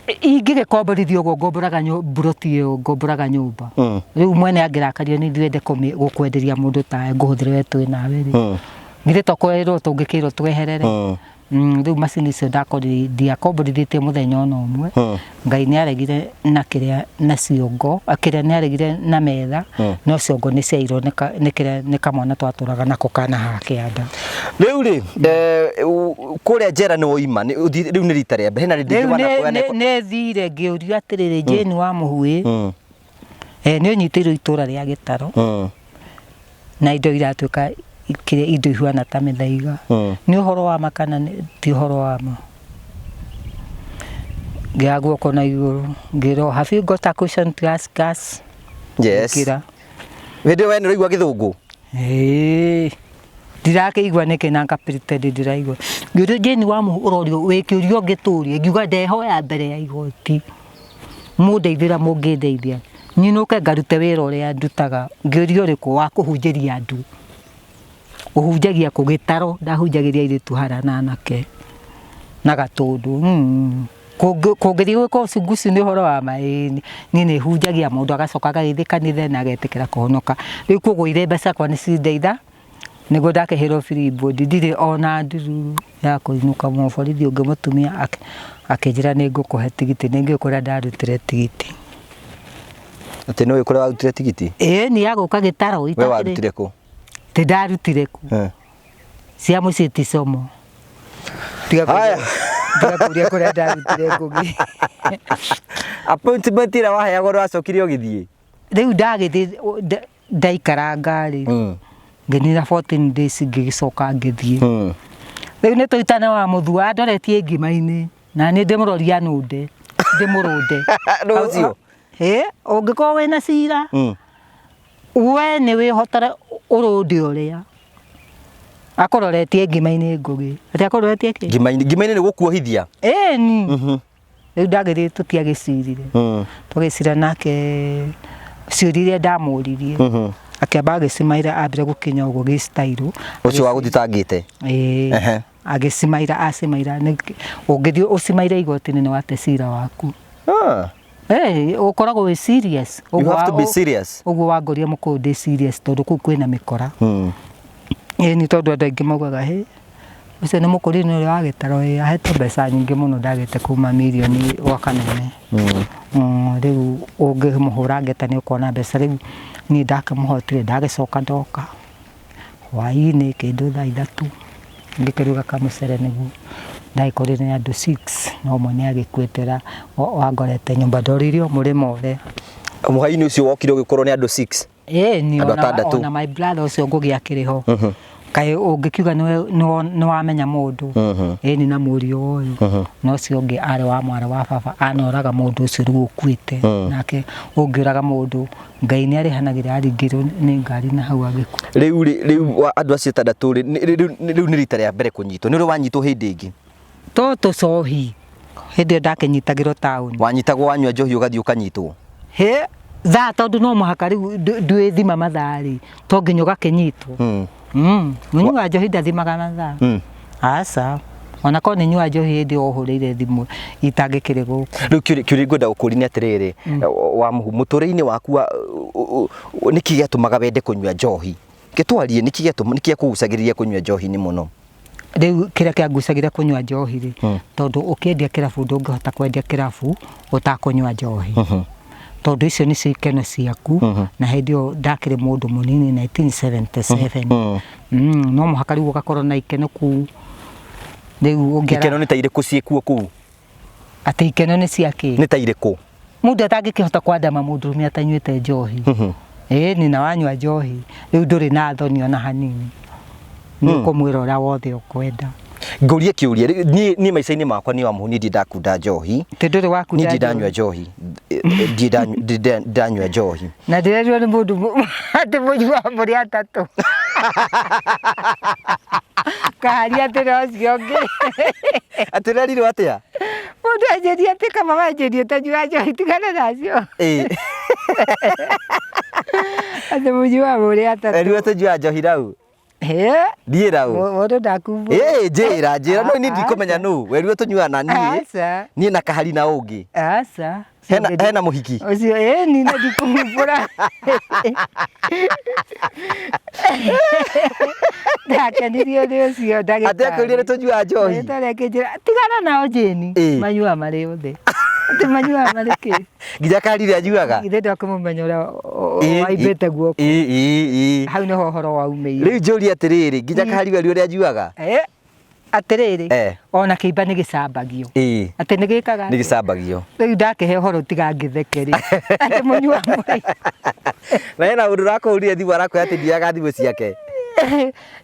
Ingĩgĩkomborithio ũguo ngomboraga mburoti ĩyo ngomboraga nyũmba. Rĩu mwene angĩrakario nĩ ithuĩ ende gũkwenderia mũndũ tawe ngũhũthĩre we twĩ nawe rĩ. Githĩ to kwehererwo tũngĩkĩrwo tweherere. Rĩu macini icio ndakorire ndiakomborithĩtie mũthenya ona ũmwe. Ngai nĩ aregire na kĩrĩa na ciongo, kĩrĩa nĩ aregire na metha, no ciongo nĩ ciairwo nĩ kĩrĩa nĩ kamwana twatũraga nako kana haha kĩanda. Rĩu rĩ, kũrĩa njera nĩ woima, rĩu nĩ rita rĩa mbere, hena rĩndĩ Rĩu nĩ thire ngĩũrio atĩrĩrĩ, Jane wa Mũhu ĩ, nĩ ũnyitĩirwo itũra rĩa Gĩtaro, na indo iratuĩka kĩrĩa indo ihuana ta mĩthaiga. Nĩ ũhoro wa ma kana ti ũhoro wa ma? Ngĩoya guoko na igũrũ ngĩrwo, have you got a question to ask us? Yes. Ngĩra. Hĩndĩ ĩyo we nĩ ũraigua gĩthũngũ? Ĩĩ. Ndirakĩigua nĩkĩ na nga pretend ndiraigua. Ngĩũrio Jane wa Mũhu ũrorio wĩ kĩũria ũngĩtũria. Ngiuga ndehoya mbere ya igoti. Mũndeithĩra mũngĩndeithia. Nyinũke ngarute wĩra ũrĩa ndutaga. Ngĩũrio ũrĩkũ wa kũhunjĩria andũ. Ũhunjagia kũ? Gĩtaro ndahunjagĩria airĩtu harĩa na anake na Gatũndũ. Kũngĩthiĩ gwĩka ũcunguci nĩ ũhoro wa ma? Ĩĩ niĩ nĩ hunjagia mũndũ agacoka agagĩthiĩ kanitha na agetĩkĩra kũhonoka. Rĩu koguo irembe ciakwa nĩ cindeitha nĩguo ndakĩheirwo free bond ndirĩ ona ndururu ya kũinũka. Mũborithi ũngĩ mũtumia akĩnjĩra nĩ ngũkũhe tigiti, nĩ ngĩũĩ kũrĩa ndarutire tigiti. Atĩ nĩ ũĩ kũrĩa warutire tigiti? Ĩĩ nĩ ya gũka Gĩtarũ. We warutire kũ? Ti ndarutire kũ. Cia mũciĩ ti como. Tiga kũria kũrĩa ndarutire ngũgĩ. Appointment ĩrĩa waheagwo ndwacokire ũgĩthiĩ? Rĩu ndagĩthiĩ ndaikaranga rĩ, ngĩnina 14 days ngĩgĩcoka ngĩthiĩ. Rĩu nĩ tũitane wa mũthua andoretie ngima-inĩ na niĩ ndĩmũroria nũnde, ndĩmũrũnde. Nũ ũcio? Ĩ, ũngĩkorwo wĩna cira, we nĩ wĩhotore ũrũnde ũrĩa akũroretie ngima-inĩ Ngũgĩ. Atĩ akũroretie kĩ? Ngima-inĩ, ngima-inĩ nĩ gũkuohithia? Ĩni. Rĩu ndagĩthiĩ tũtiagĩcirire. Twagĩcira nake ciũria iria ndamũririe. Akĩamba agĩcimaira ambire gũkinya ũguo gĩ style. Ũcio wagũthitangĩte? Ĩĩ. Agĩcimaira acimaira, ũngĩthiĩ ũcimaire igoti-inĩ nĩ wate cira waku. Ũkoragwo wĩ serious. You have to be serious. Ũguo wangoria mũkũyũ ndĩ serious tondũ kũu kwĩna mĩkora. Ĩĩ nĩ tondũ andũ aingĩ maugaga hĩ Ũcio nĩ mũkũrinũ ũrĩa wa gĩtaro ĩ, ahetwo mbeca nyingĩ mũno ndagĩte kuma mirioni gwa kanene. Rĩu ũngĩmũhũra ngeta nĩ ũkuona mbeca. Rĩu niĩ ndakĩmũhotire ndagĩcoka ndoka hwainĩ kĩndũ thaa 3 ngĩkĩruga kamũcere nĩguo ndagĩkorire nĩ andũ 6 no ũmwe nĩ agĩkuĩte wangorete nyũmba ndoririo mũrĩmo ũrĩa. Mũhai-inĩ ũcio wokire ũgĩkorwo nĩ andũ 6? Ĩĩ ni Andũ ona, atandatũ. ona my brother ũcio Ngũgĩ akĩrĩ ho. Kaĩ ũngĩkiuga nĩ wamenya mũndũ. Ĩĩ ni na mũriũ ũyũ. Na ũcio ũngĩ arĩ wa mwarĩ wa baba anoraga mũndũ ũcio rĩu ũkuĩte. Nake ũngĩũraga mũndũ Ngai nĩ arĩhanagĩra aringĩrwo nĩ ngari na hau agĩkua. Rĩu rĩ, rĩu andũ acio atandatũ rĩ, rĩu nĩ rita rĩa mbere kũnyitwo. Nĩ ũrĩ wanyitwo hĩndĩ ĩngĩ? To tũcohi. Hĩndĩ ĩyo ndakĩnyitagĩrwo taũni. Wanyitagwo wanyua njohi ũgathiĩ ũkanyitwo? Hĩ, thaa tondũ no mũhaka rĩu ndwĩthima mathaa rĩ, to nginya ũgakĩnyitwo. Mũnyui wa njohi ndathimaga mathaa. Aca. Ona korwo nĩ nyua njohi hĩndĩ ĩyo ũhũrĩire thimũ itangĩkĩrĩ gũkũ. Rĩu kĩũria ngwenda gũkũria nĩ atĩrĩrĩ, wa mũhu, mũtũrĩre-inĩ waku wa, nĩkĩ gĩatũmaga wende kũnyua njohi? Gĩtwarie, nĩkĩ nĩkĩ gĩakũgucagĩrĩria kũnyua njohi-inĩ mũno? Rĩu kĩrĩa kĩangucagĩrĩria kũnyua njohi rĩ, tondũ ũkĩendia kĩrabu ndũngĩhota kwendia kĩrabu ũtakũnyua njohi. Tondũ icio nĩcio ikeno ciaku, na hĩndĩ ĩyo ndakĩrĩ mũndũ mũnini 1977. No mũhaka rĩu ũgakorwo na ikeno kũu. Rĩu ũngĩara Ikeno nĩ ta irĩkũ ciĩkuo kũu? Atĩ ikeno nĩ cia kĩ? Nĩ ta irĩkũ? Mũndũ atangĩkĩhota kwandama mũndũrũme atanyuĩte njohi. Ĩĩ ni na wanyua njohi, rĩu ndũrĩ na thoni ona hanini. Nĩ ũkũmwĩra ũrĩa wothe ũkwenda. Ngũrie kĩũria, niĩ maica-inĩ makwa niĩ wa mũhu niĩ ndirĩ ndakunda njohi. Atĩ ndũrĩ wakunda Niĩ ndirĩ ndanyua njohi. Ndirĩ ndanyua njohi. Na ndĩrerirwo nĩ mũndũ atĩ mũnyuaga mũrĩ atatũ. Kaharia atĩ na ũcio ũngĩ. Atĩ ũrerirwo atĩa? Mũndũ anjĩria atĩ kaba wanjĩrie ũtanyuaga njohi tigana nacio. Atĩ mũnyuaga mũrĩ atatũ. Erirwo tũnyuaga njohi rau. Hĩ? Ndiĩ rau. Mũndũ ndakumbũra. Ĩĩ, njĩra, njĩra, no niĩ ndikũmenya nũ. Werirwo tũnyuaga na niĩ. Aca. Niĩ na kahari na ũngĩ. Aca. Hena mũhiki? Ũcio, ĩĩ, niĩ na ndikũmumbũra. Ndakenirio nĩ ũcio ndagĩtarĩ. Atĩ akwĩrire nĩ tũnyuaga njohi? Ndagĩtarĩ akĩnjĩra, tigana nao Jane. Manyuaga marĩ othe. Atĩ manyuaga marĩ kĩ? Nginya kahari nĩ anyuaga? Githĩ ndwakĩmũmenya ũrĩa waimbĩte guoko. Hau nĩho ũhoro waumĩire. Rĩu njũrie atĩrĩrĩ, nginya kahari werirwo nĩ anyuaga? Atĩrĩrĩ, ona kĩimba nĩ gĩcambagio. Atĩ nĩ gĩkaga Nĩ gĩcambagio. Rĩu ndakĩhe ũhoro tiga ngĩtheke rĩ. Atĩ mũnyuaga mũrĩ. Na hena mũndũ ũrakũhũrire thimũ arakwĩra atĩ ndioyaga thimũ ciake.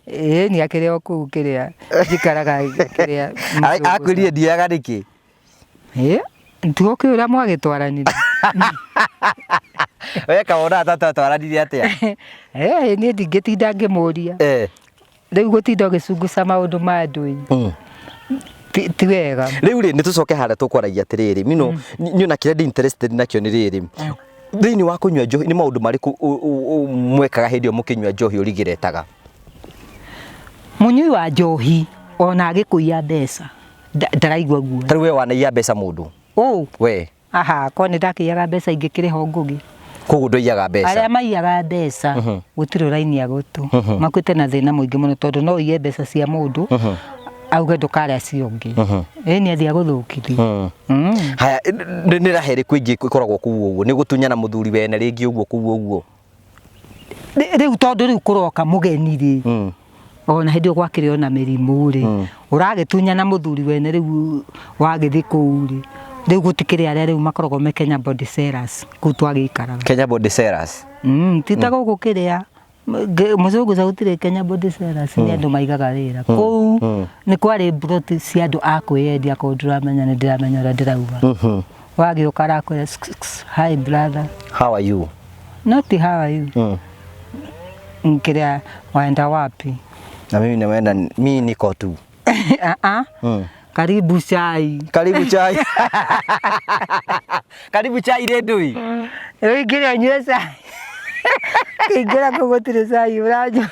Ĩĩ, nĩ akĩrĩ o kũu kĩrĩa njikaraga kĩrĩa mũzũngũ. Akwĩrire ndioyaga nĩkĩ? Ĩĩ, tiga ũkĩũĩ ũrĩa mwagĩtwaranire. We kawona tata twaranire atĩa? Ĩĩ, niĩ ndingĩtinda ngĩmũria. Rĩu gũtinda ũgĩcunguca maũndũ ma andũ ĩ. Ti wega. Rĩu rĩ, nĩ tũcoke harĩa tũkwaragia atĩrĩrĩ, mino, niĩ ona kĩrĩa ndĩ interested nakĩo nĩ rĩrĩ. Thĩinĩ wa kũnyua njohi, nĩ maũndũ marĩkũ mwekaga hĩndĩ ĩyo mũkĩnyua njohi ũrigiretaga? Mũnyui wa njohi ona agĩkũiya mbeca ndaraigua guoya. Ta rĩu we wanaiya mbeca mũndũ? Ũ? We. Aha, korwo nĩ ndakĩiyaga mbeca ingĩkĩrĩha Ngũgĩ. Koguo ndũiyaga mbeca? Arĩa maiyaga mbeca gũtirĩ ũrainia gũtũ. Makuĩte na thĩna mũingĩ mũno tondũ no ũiye mbeca cia mũndũ auge ndũkarĩa cio ũngĩ. Ĩĩ nĩ athiĩ agũthũkithie. Haya, nĩ raha ĩrĩkũ ĩngĩ ĩkoragwo kũu ũguo? Nĩ gũtunyana mũthuri wene rĩngĩ ũguo kũu ũguo? Rĩu tondũ rĩu kũroka mũgeni rĩ, ona hĩndĩ ĩyo gwakĩrĩ ona mĩrimũ rĩ, ũragĩtunyana mũthuri wene rĩu wagĩthiĩ kũu rĩ, rĩu gũtikĩrĩ arĩa rĩu makoragwo me Kenya Body Sellers kũu twagĩikaraga. Kenya Body Sellers? Ti ta gũkũ kĩrĩa, mũcũngũ ca gũtirĩ Kenya Body Sellers, nĩ andũ maigaga wĩra. Kũu nĩ kwarĩ mburoti cia andũ a kwĩyendia kũu ndĩramenya nĩ ndĩramenya ũrĩa ndĩrauga. Wagĩũka arakwĩra, hi brother. How are you? Not how are you. Kĩrĩa waenda wapi? Na mimi naenda, mimi niko tu. Karibu chai. Karibu chai. Karibu chai rĩndũ. Rĩu ingĩra ũnyue chai. Ingĩra kũu gũtirĩ chai ũranyua.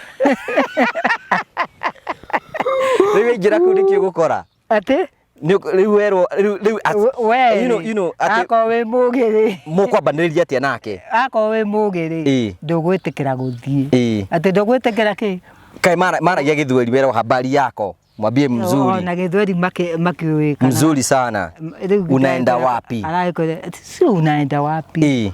Rĩu ingĩra kũu nĩkĩ ũgũkora? Atĩ? Rĩu werwo, rĩu We you know, you know, atĩ akorwo wĩ mũgĩ rĩ. Mũkwambanĩrĩria atĩa nake? Akorwo wĩ mũgĩ rĩ, ndũgwĩtĩkĩra gũthiĩ. Atĩ ndũgwĩtĩkĩra kĩ? Kaĩ maragia gĩthweri werwo habari yako. Mwambie mzuri. Na gĩthweri makĩũĩ kana Mzuri sana. Rĩu Unaenda wapi? Aragĩkwĩra si unaenda wapi? Ĩĩ.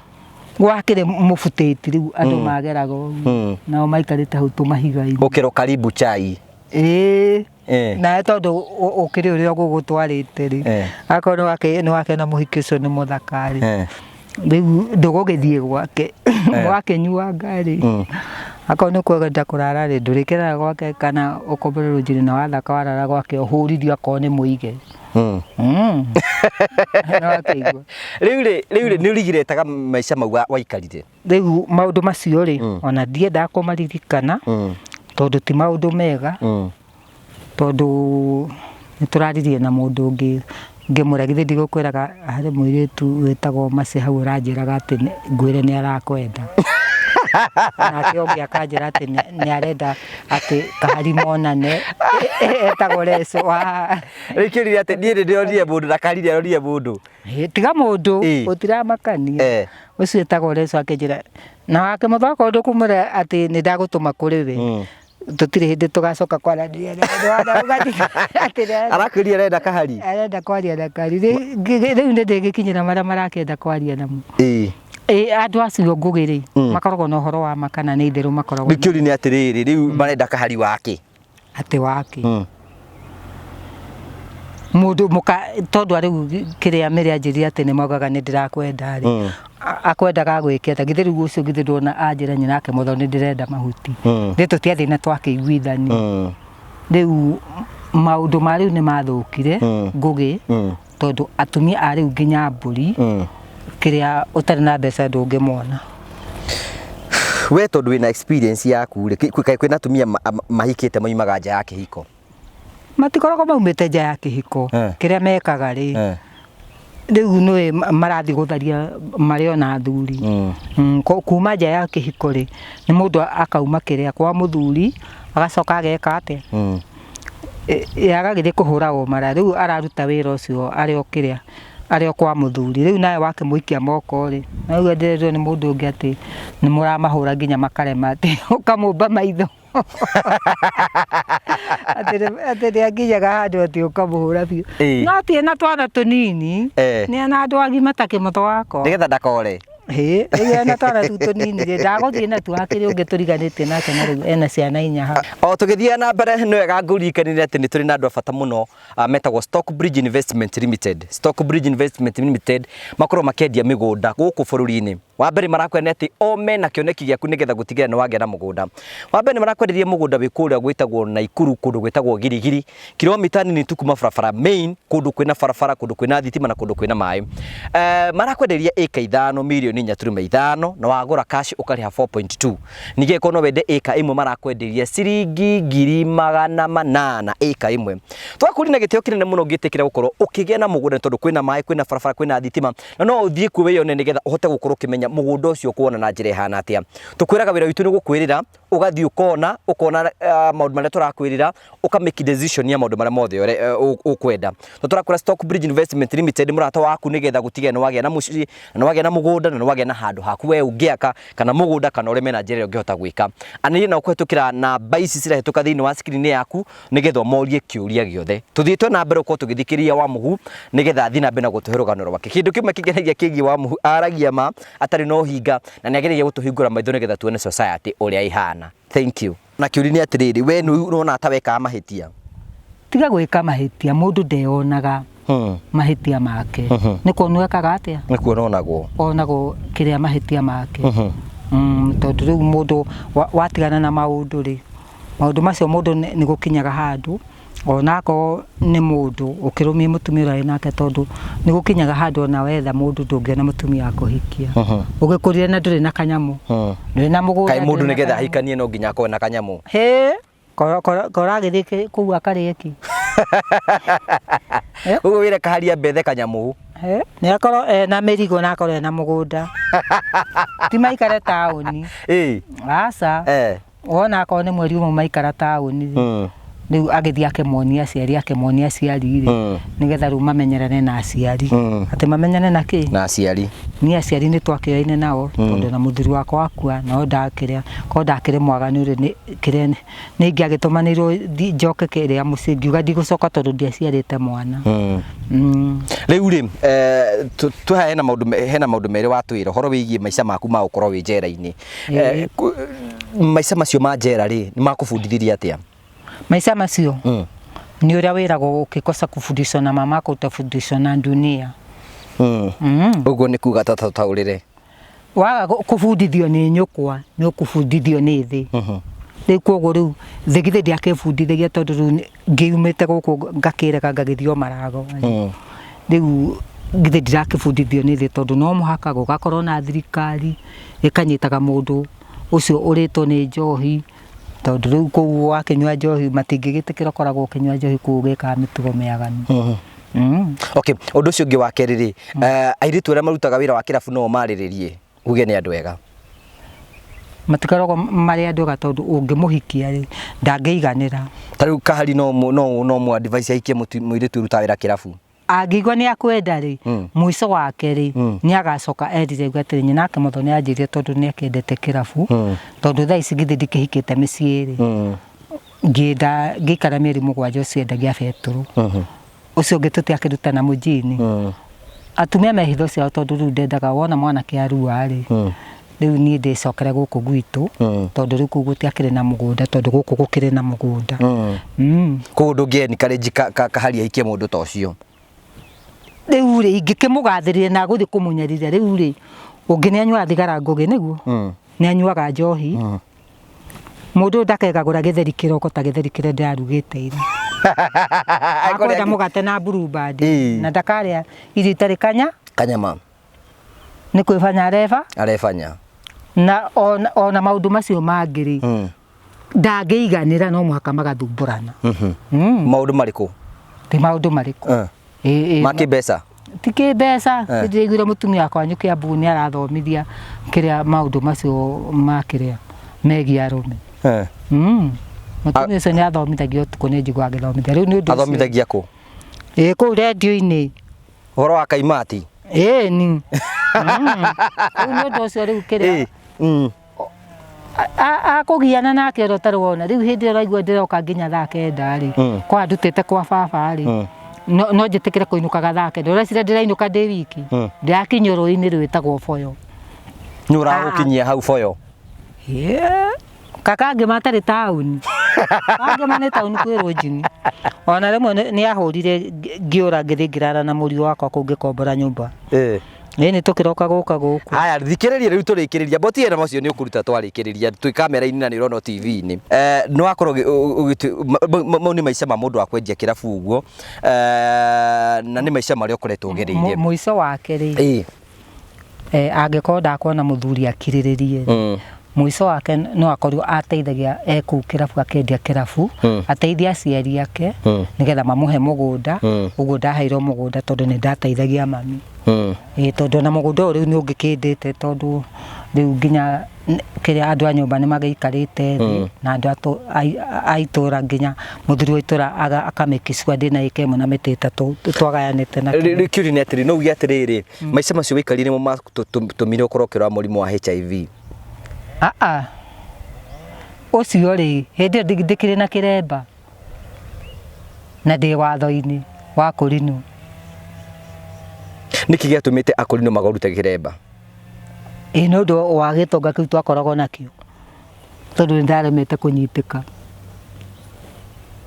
Gwakĩrĩ mũbutĩti rĩu andũ mageraga ũguo. Nao maikarĩte hau tũmahiga-inĩ. Ũkĩrwo karibu chai. Ĩĩ. Eh. Nawe tondũ ũkĩrĩ ũrĩa ũgũgũtwarĩte rĩ. Eh. Akorwo nĩ wakĩona mũhiki ũcio nĩ mũthaka rĩ. Eh. Rĩu ndũgũgĩthiĩ gwake. Wakĩnyuanga rĩ. Akorwo nĩ kwenda kũrara rĩ, ndũrĩkĩrara gwake kana ũkomborerwo njĩra na wathaka warara gwake ũhũrithio akorwo nĩ mũige. Nĩwakĩigua. Rĩu rĩ nĩ ũrigiretaga maica mau waikarire? Rĩu maũndũ macio rĩ, ona ndiendaga kũmaririkana tondũ ti maũndũ mega. Tondũ nĩ tũraririe na mũndũ ũngĩ ngĩmwĩra githĩ ndigũkwĩraga harĩ mũirĩtu wĩtagwo Mercy hau ũranjĩraga atĩ ngwĩre nĩ arakwenda. Nake ũngĩ akanjĩra atĩ nĩ arenda atĩ kahari monane etagwo Leso wa Rĩu kĩũria atĩ niĩ nĩ ndĩronire mũndũ na karire aronire mũndũ. Ĩ, tiga mũndũ ũtiramakania. Ũcio etagwo Leso akĩnjĩra na wake mũthako ndũkũmwĩra atĩ nĩ ndagũtũma kũrĩ we. Tũtirĩ hĩndĩ tũgacoka kwaranĩria atĩ Arakwĩrire arenda kahari. Arenda kwaria na kahari. Rĩu nĩ ndĩgĩkinyĩra marĩa marakĩenda kwaria namo. Ĩ andũ acio Ngũgĩ rĩ, makoragwo na ũhoro wa ma kana nĩ itherũ makoragwo? Rĩu kĩũria nĩ atĩrĩrĩ, rĩu marenda kahari wake? Atĩ wake mũndũ mũka tondũ rĩu kĩrĩa mĩrĩa anjĩrire atĩ nĩ maugaga nĩ ndĩrakwenda rĩ, akwendaga gwĩke atĩa? Githĩ rĩu ũcio githĩ ndona anjĩra nyina yake mũthoni nĩ ndĩrenda mahuti? Rĩ tũtiathiĩ na twakĩiguithania. Rĩu maũndũ ma rĩu nĩ mathũkire, Ngũgĩ, tondũ atumia a rĩu nginya mbũri kĩrĩa ũtarĩ na mbeca ndũngĩmona. We tondũ wĩna experience yaku rĩ, kaĩ kwĩna atumia mahikĩte maumaga nja ya kĩhiko? Matikoragwo maumĩte nja ya kĩhiko. Kĩrĩa mekaga rĩ, rĩu nĩ marathiĩ gũtharia marĩ ona athuri. Kuma nja ya kĩhiko rĩ, nĩ mũndũ akauma kĩrĩa kwa mũthuri agacoka ageka atĩa? Agagĩthiĩ kũhũra ũmara. Rĩu araruta wĩra ũcio arĩ o kĩrĩa arĩ o kwa mũthuri. Rĩu nawe wakĩmũikia moko rĩ, na rĩu ndĩrerwo nĩ mũndũ ũngĩ atĩ nĩ mũramahũra nginya makarema, atĩ ũkamũmba maitho, atĩ nĩ akinyaga handũ atĩ ũkamũhũra biũ. No ti ena twana tũnini, nĩ ena andũ agima ta kĩmotho wakwa. Nĩgetha ndakore. Ĩ, rĩu ena twana tũu tũnini rĩ, ndagũthiĩ natuo. Hakĩrĩ ũngĩ tũriganĩtie nake na rĩu ena ciana 4 hau. O tũgĩthiaga na mbere, nĩ wega ngũririkanĩre atĩ nĩ tũrĩ na andũ a bata mũno metagwo Stockbridge Investment Limited. Stockbridge Investment Limited makorwo makĩendia mĩgũnda gũkũ bũrũri-inĩ. Wa mbere marakwĩra nĩ atĩ o mena kĩoneki gĩaku nĩgetha gũtigĩrĩra nĩ wagĩa na mũgũnda. Wa mbere nĩ marakwenderia mũgũnda wĩ kũrĩa gwĩtagwo Naikuru, kũndũ gwĩtagwo Girigiri, kilomita nini tu kuma barabara main, kũndũ kwĩna barabara, kũndũ kwĩna thitima na kũndũ kwĩna maĩ. Marakwenderia ĩka 5 mirioni 4.5, na wagũra cash ũkarĩha 4.2. Ningĩ angĩkorwo no wende ĩka 1 marakwenderia ciringi 800,000 ĩka 1. Twakũria na gĩtĩo kĩnene mũno ngĩtĩkĩra gũkorwo ũkĩgĩa na mũgũnda tondũ kwĩna maĩ, kwĩna barabara, kwĩna thitima, na no ũthiĩ kuo wĩyone nĩgetha ũhote gũkorwo ũkĩmenya mũgũnda ũcio ũkuona na njĩra ĩhana atĩa. Tũkwĩraga wĩra witũ nĩ gũkwĩrĩra, ũgathiĩ ũkona maũndũ marĩa tũrakwĩrĩra, ũka make decision ya maũndũ marĩa mothe ũkwenda. To tũrakwĩra Stockbridge Investment Limited mũrata waku nĩgetha gũtigĩrĩra nĩ wagĩa na mũciĩ, na nĩ wagĩa na mũgũnda, na nĩ wagĩa na handũ haku we ũngĩaka kana mũgũnda kana ũrĩme na njĩra ĩrĩa ũngĩhota gwĩka. Anĩrĩria na ũkũhetũkĩra namba ici cirahĩtũka thĩinĩ wa screen yaku nĩgetha ũmorie kĩũria gĩothe. Tũthiĩte na mbere gũkorwo tũgĩthikĩrĩria Wamuhu nĩgetha athiĩ na mbere na gũtũhe rũgano rwake. Kĩndũ kĩmwe kĩngenagia kĩgiĩ Wamuhu, aragia ma atarĩ na ũhinga na nĩ ageragia gũtũhingũra maitho nĩgetha tuone society ũrĩa ĩhana. Thank you. Na kĩũria nĩ atĩrĩrĩ, we nĩ ũrona ta wekaga mahĩtia? Tiga gwĩka mahĩtia, mũndũ ndeyonaga mahĩtia make. Nĩ kuonwo ekaga atĩa? Nĩ kuona onagwo. Onagwo kĩrĩa mahĩtia make. Tondũ rĩu mũndũ watigana na maũndũ rĩ, maũndũ macio mũndũ nĩ gũkinyaga handũ onakorwo nĩ mũndũ ũkĩrũmie mũtumia ũrĩa wĩ nake, tondũ nĩ gũkinyaga handũ ona wetha mũndũ ndũngĩona mũtumia wa kũhikia. Ũgĩkũrire na ndũrĩ na kanyamũ, ndũrĩ na mũgũnda. Kaĩ mũndũ Ndũrĩ na nĩgetha kanyamũ. ahikanie no nginya akorwo na kanyamũ? Hĩ, koragĩthiĩ kũu akarĩe kĩ? Ũguo wĩre kaharia mbethe kanyamũ. Nĩ akorwo ena mĩrigo na akorwo ena mũgũnda. Ti maikare taũni. Aca. Wona akorwo nĩ mweri ũmwe maikara taũni rĩ, Rĩu agĩthiĩ akĩmonia aciari, akĩmonia aciari rĩ, nĩgetha rĩu mamenyerane na aciari. Atĩ mamenyane na kĩ? Na aciari. Niĩ aciari nĩ twakĩoyaine nao, tondũ na mũthuri wakwa akua, no ndakĩrĩa, korwo ndakĩrĩ mwaganu rĩ, nĩ kĩrĩa nĩ ingĩagĩtũmanĩirwo njoke kĩrĩa mũciĩ, ngiuga ndigũcoka tondũ ndiaciarĩte mwana. Rĩu rĩ, twĩ hena maũndũ hena maũndũ merĩ watwĩra ũhoro wĩgiĩ maica maku ma gũkorwo wĩ njera-inĩ. Maica macio ma njera rĩ, nĩ makũbundithirie atĩa? Maica macio nĩ ũrĩa wĩragwo ũkĩkosa kufundishwa na mamako utafundishwa na dunia. Ũguo nĩ kuga tataũrĩre. Waga kũbundithio nĩ nyũkwa nĩ ũkũbundithio nĩ thĩ. Rĩu koguo rĩu thĩ githĩ ndiakĩbundithagia tondũ rĩu ngĩumĩte gũkũ ngakĩrega ngagĩthiĩ o marago. Rĩu githĩ ndirakĩbundithio nĩ thĩ tondũ no mũhaka gũgakorwo na thirikari ĩkanyitaga mũndũ ũcio ũrĩtwo nĩ njohi, tondũ rĩu kũu wakĩnyua njohi matingĩgĩtĩkĩra ũkoragwo ũkĩnyua njohi kũu ũgĩkaga mĩtugo mĩaganu. Okay, ũndũ ũcio ũngĩ wa kerĩ rĩ, airĩtu arĩa marutaga wĩra wa kĩrabu no ũmarĩrĩrie uge nĩ andũ ega? Matikoragwo marĩ andũ ega tondũ ũngĩmũhikia rĩ, ndangĩiganĩra. Ta rĩu Kahari no no no mũ advise ahikie mũirĩtu ũrutaga wĩra kĩrabu? Angĩigua nĩ akwenda rĩ, mũico wake rĩ, nĩ agacoka erire auge atĩrĩ, nyina ake Mũthoni anjĩrire tondũ nĩ akĩendete kĩrabu, tondũ thaa ici githĩ ndikĩhikĩte mĩciĩ rĩ, ngĩenda ngĩikara mĩeri 7 ũcio endagia betũrũ. Ũcio ũngĩ tũtiakĩrutana mũjini. Atumia me hitho ciao tondũ rĩu ndendaga wona mwanake arua rĩ, rĩu niĩ ndĩcokere gũkũ gwitũ, tondũ rĩu kũu gũtiakĩrĩ na mũgũnda, tondũ gũkũ gũkĩrĩ na mũgũnda. Koguo ndũngĩ encourage Kahari ahikie mũndũ ta ũcio? Rĩu rĩ, ingĩkĩmũgathĩrĩria na gũthiĩ kũmũnyarira rĩu rĩ, ũngĩ nĩ anyuaga thigara Ngũgĩ nĩguo? Nĩ anyuaga njohi. Mũndũ ũyũ ndakegagũra gĩtheri kĩroko ta gĩtheri kĩrĩa ndĩrarugĩte ira. Akwenda mũgate na Blue Band. Na ndakarĩa irio itarĩ kanya. Kanyama. Nĩ kwĩbanya areba. Arebanya. Na ona maũndũ macio mangĩ rĩ, ndangĩiganĩra no mũhaka magathumbũrana. Maũndũ marĩkũ? Ti maũndũ marĩkũ? Ma kĩmbeca? Ti kĩmbeca. Ndĩraiguire mũtumia wakwa Nyũkĩambu nĩ arathomithia kĩrĩa maũndũ macio ma kĩrĩa megiĩ arũme. Mũtumia ũcio nĩ athomithagia ũtukũ, nĩ njiguaga agĩthomithia. Rĩu nĩ ũndũ ũcio. Athomithagia kũ? Ĩĩ kũu rendio-inĩ. Ũhoro wa kaimati? Ĩĩ ni. Rĩu nĩ ũndũ ũcio rĩu kĩrĩa. Akũgiana nake ũrĩa ũtarĩ wona. Rĩu hĩndĩ ĩrĩa ũraigua ndĩroka nginya thaa 9 rĩ, kwa ndutĩte kwa baba rĩ, no njĩtĩkĩre kũinũkaga thaa 9. Ũreciria ndĩrainũka ndĩ wiki? Ndĩrakinyio rũĩ-inĩ rwĩtagwo Boyo. Nĩ ũragũkinyia hau Boyo? Kaka ngĩma atarĩ taũni. Kangĩma nĩ taũni kwĩ Rũnjini. Ona rĩmwe nĩ ahũrire ngĩũra ngĩthiĩ ngĩrara na mũriũ wakwa kũu ngĩkombora nyũmba. Ĩĩ nĩ tũkĩroka gũka gũkũ. Haya, thikĩrĩria rĩu tũrĩkĩrĩria. Mboti ĩno macio nĩ ũkũruta twarĩkĩrĩria twĩ kamera-inĩ na nĩ ũrona TV-inĩ. Nĩ wakorwo mau nĩ maica ma mũndũ wa kwendia kĩrabu ũguo. Na nĩ maica marĩa ũkoretwo ũgereire. Mũico wake rĩ. Angĩkorwo ndakuona mũthuri akirĩrĩrie. Mũico wake no akorwo ateithagia kũu kĩrabu akĩendia kĩrabu, ateithie aciari ake nĩgetha mamũhe mũgũnda. Ũguo ndaheirwo mũgũnda tondũ nĩ ndateithagia mami. Tondũ ona mũgũnda ũyũ rĩu nĩ ũngĩkĩndĩte tondũ rĩu nginya kĩrĩa andũ a nyũmba nĩ magĩikarĩte thĩ na andũ a itũra nginya mũthuri wa itũra akamĩkicua ndĩna ĩka ĩmwe na mĩtĩ 3 twagayanĩte na Rĩu kĩũria nĩ atĩrĩ, no uge atĩrĩrĩ, maica macio waikarire nĩmo matũmire ũkorwo ũkĩrwara mũrimũ wa HIV? Aa, ũcio rĩ, hĩndĩ ĩyo ndĩkĩrĩ na kĩremba na ndĩ watho-inĩ wa kũrinwo. Nĩkĩ gĩatũmĩte akũrinwo magũrute kĩremba? Ĩĩ nĩ ũndũ wa gĩtonga kĩu twakoragwo nakĩo, tondũ nĩ ndaremete kũnyitĩka.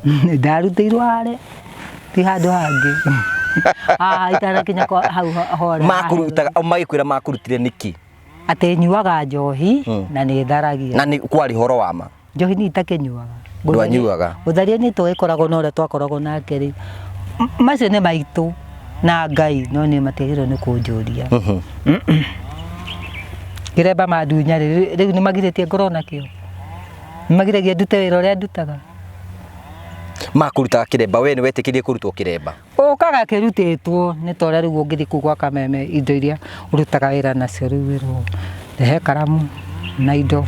Ndarutĩirwo harĩa, ti handũ hangĩ. Itanakinya hau hore. Makũrutaga, magĩkwĩra makũrutire nĩkĩ? Atĩ nyuaga njohi na nĩ tharagia. Na nĩ kwarĩ ũhoro wa ma? Njohi niĩ itakĩnyuaga. Ndwanyuaga? Ũtharia niĩ tũgĩkoragwo na ũrĩa twakoragwo nake rĩ. Macio nĩ maitũ na Ngai, no niĩ matiagĩrĩirwo nĩ kũnjũria. Kĩremba mandunya rĩ, rĩu nĩ magirĩtie ngorwo nakĩo. Nĩ magiragia ndute wĩra ũrĩa ndutaga. Makũrutaga kĩremba, we nĩ wetĩkĩrie kũrutwo kĩremba? Ũkaga kĩrutĩtwo nĩ ta ũrĩa rĩu ũngĩthiĩ kũu gwa Kameme indo iria ũrutaga wĩra nacio rĩu wĩrwo rehe karamu na indo.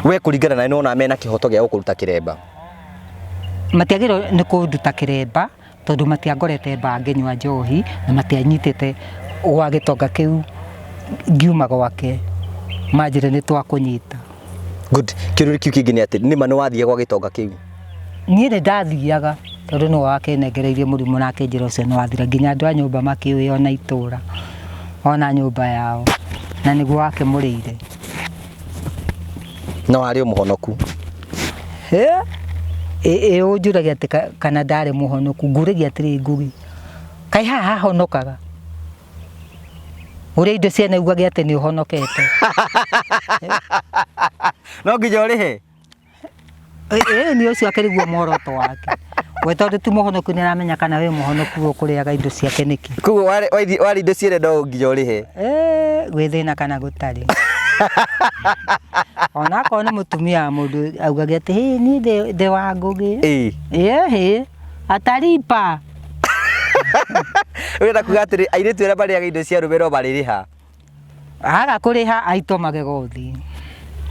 We kũringana nawe nĩ wonaga mena kĩhoto gĩa gũkũruta kĩremba? Matiagĩrĩirwo nĩ kũnduta kĩremba tondũ matiangorete mbaa ngĩnyua njohi na matianyitĩte gwa gĩtonga kĩu ngiuma gwake manjĩre nĩ twakũnyita. Good. Kĩũria kĩu kĩngĩ nĩ atĩ nĩma nĩ wathiĩ gwa gĩtonga kĩu? Niĩ nĩ ndathiaga tondũ nĩwe wakĩnengereirie mũrimũ na akĩnjĩra ũcio nĩ wathira nginya andũ a nyũmba makĩũĩ ona itũra ona nyũmba yao na nĩguo wakĩmũrĩire. Na warĩ o mũhonoku? Ĩ ũnjũragia atĩ kana ndarĩ mũhonoku, ngũragia atĩrĩ Ngugi, kaĩ haha hahonokaga? Ũrĩa indo ciene ugage atĩ nĩ ũhonokete. No nginya ũrĩhe? Ĩĩ nĩ ũcio akĩriguo muoroto wake. We tondũ ti mũhonoku nĩ aramenya kana wĩ mũhonoku ũkũrĩaga indo ciake nĩkĩ. Koguo warĩ indo ciene no nginya ũrĩhe? Gwĩ thĩna kana gũtarĩ. Ona akorwo nĩ mũtumia wa mũndũ augage atĩ hĩ niĩ ndĩ wa Ngũgĩ. Ĩĩ ataripa. Ũrenda kuga atĩrĩ airĩtu arĩa marĩaga indo cia arũme no marĩrĩha? Aga kũrĩha aitwo magego thĩ.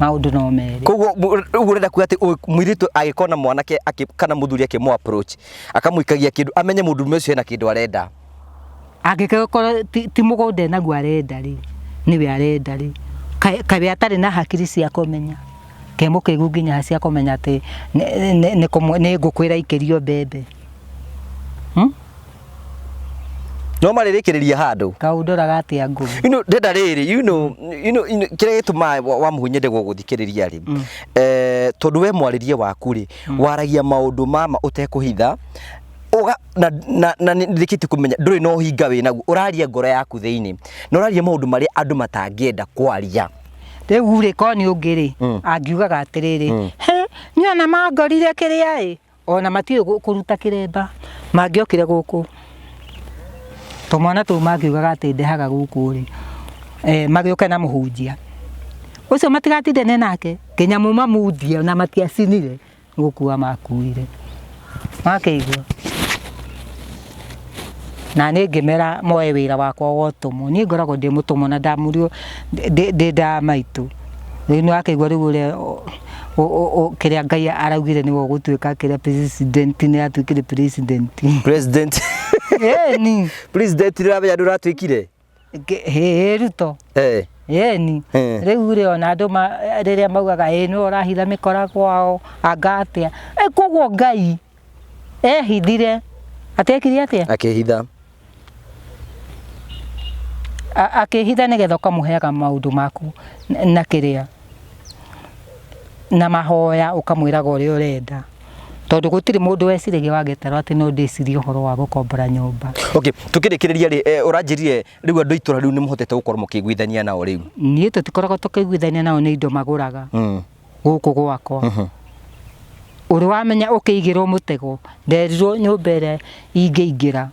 Maũndũ no merĩ. Koguo ũguo ũrenda kuga atĩ mũirĩtu agĩkona mwanake kana mũthuri akĩmũ approach akamũikagia kĩndũ amenye mũndũrũme ũcio hena kĩndũ arenda. Angĩkorwo ti mũgũnda enaguo arenda rĩ, nĩwe arenda rĩ, kaĩ we atarĩ na hakiri cia kũmenya? Ke mũkĩgu nginya cia kũmenya atĩ nĩ ngũkũ ĩraikĩrio mbembe. No marĩrĩkĩrĩria handũ. Kaũndoraga atĩa Ngũgĩ? You know, ndenda rĩrĩ, you know, kĩrĩa gĩtũmaga wa mũhu nyende gũgũthikĩrĩria rĩ, tondũ we mwarĩrie waku rĩ, waragia maũndũ ma ma ũtekũhitha, uga na nĩndĩkĩtie kũmenya ndũrĩ na ũhinga wĩ naguo, ũraria ngoro yaku thĩinĩ, na ũraria maũndũ marĩa andũ matangĩenda kwaria. Rĩu rĩ, korwo nĩ ũngĩ rĩ, angiugaga atĩrĩrĩ, he, niĩ ona mangorire kĩrĩa ĩ, ona matiũĩ kũruta kĩremba, mangĩokire gũkũ, tũmwana tũu mangiugaga atĩ ndehaga gũkũ rĩ, magĩũke na mũhunjia ũcio matigatindane nake nginya mũmamundie, ona matiacinire gũkua makuire, makĩigua. Na niĩ ngĩmera moe wĩra wakwa wa ũtũmwo, niĩ ngoragwo ndĩ mũtũmwo na ndamũrirwo ndĩ nda maitũ. Rĩu nĩ wakĩigua rĩu ũrĩa kĩrĩa Ngai araugire nĩwe ũgũtuĩka kĩrĩa president nĩ atuĩkire president. President. Ĩni. President nĩ ũramenya ndũratuĩkire? Hĩ Ruto. Ĩni. Rĩu rĩ ona andũ rĩrĩa maugaga ĩ nĩwe ũrahitha mĩkora kwao anga atĩa. Koguo Ngai ehithire atekire atĩa? Akĩhitha. Akĩhitha nĩgetha ũkamũheaga maũndũ maku na kĩrĩa na mahoya ũkamwĩraga ũrĩa ũrenda, tondũ gũtirĩ mũndũ weciragia wa gĩtarũ atĩ no ndĩcirie ũhoro wa gũkombora nyũmba. Okay, tukĩrĩkĩrĩria rĩ, ũranjĩrire rĩu andũ a itũra rĩu nĩ mũhotete gũkorwo mũkĩiguithania nao rĩu? Niĩ tũtikoragwo tũkĩiguithania nao, nĩ indo magũraga gũkũ gwakwa. Ũrĩ wamenya ũkĩigĩrwo mũtego, nderirwo nyũmba ĩrĩa ingĩingĩra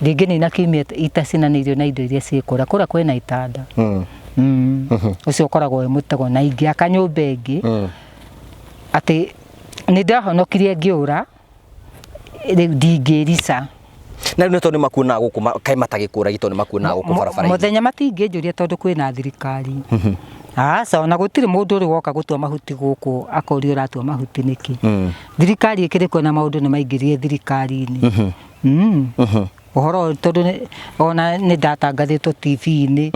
ndingĩnina kiumia itacinanĩirio na indo iria ciĩ kũrĩa. Kũrĩa kwĩna itanda. Ũcio ũkoragwo wĩ mũtego, na ingĩaka nyũmba ĩngĩ atĩ nĩ ndahonokirie ngĩũra, rĩu ndingĩrica. Na rĩu nĩ tondũ nĩ makuonaga gũkũ kaĩ matagĩkũragia tondũ nĩ makuonaga gũkũ barabara-inĩ? Mũthenya matingĩnjũria tondũ kwĩna thirikari. Aca, ona gũtirĩ mũndũ ũrĩ woka gũtua mahuti gũkũ akorio ũratua mahuti nĩkĩ. Thirikari ĩkĩrĩ kuo na maũndũ nĩ maingĩrire thirikari-inĩ. Ũhoro ũyũ tondũ ona nĩ ndatangathĩtwo TV-inĩ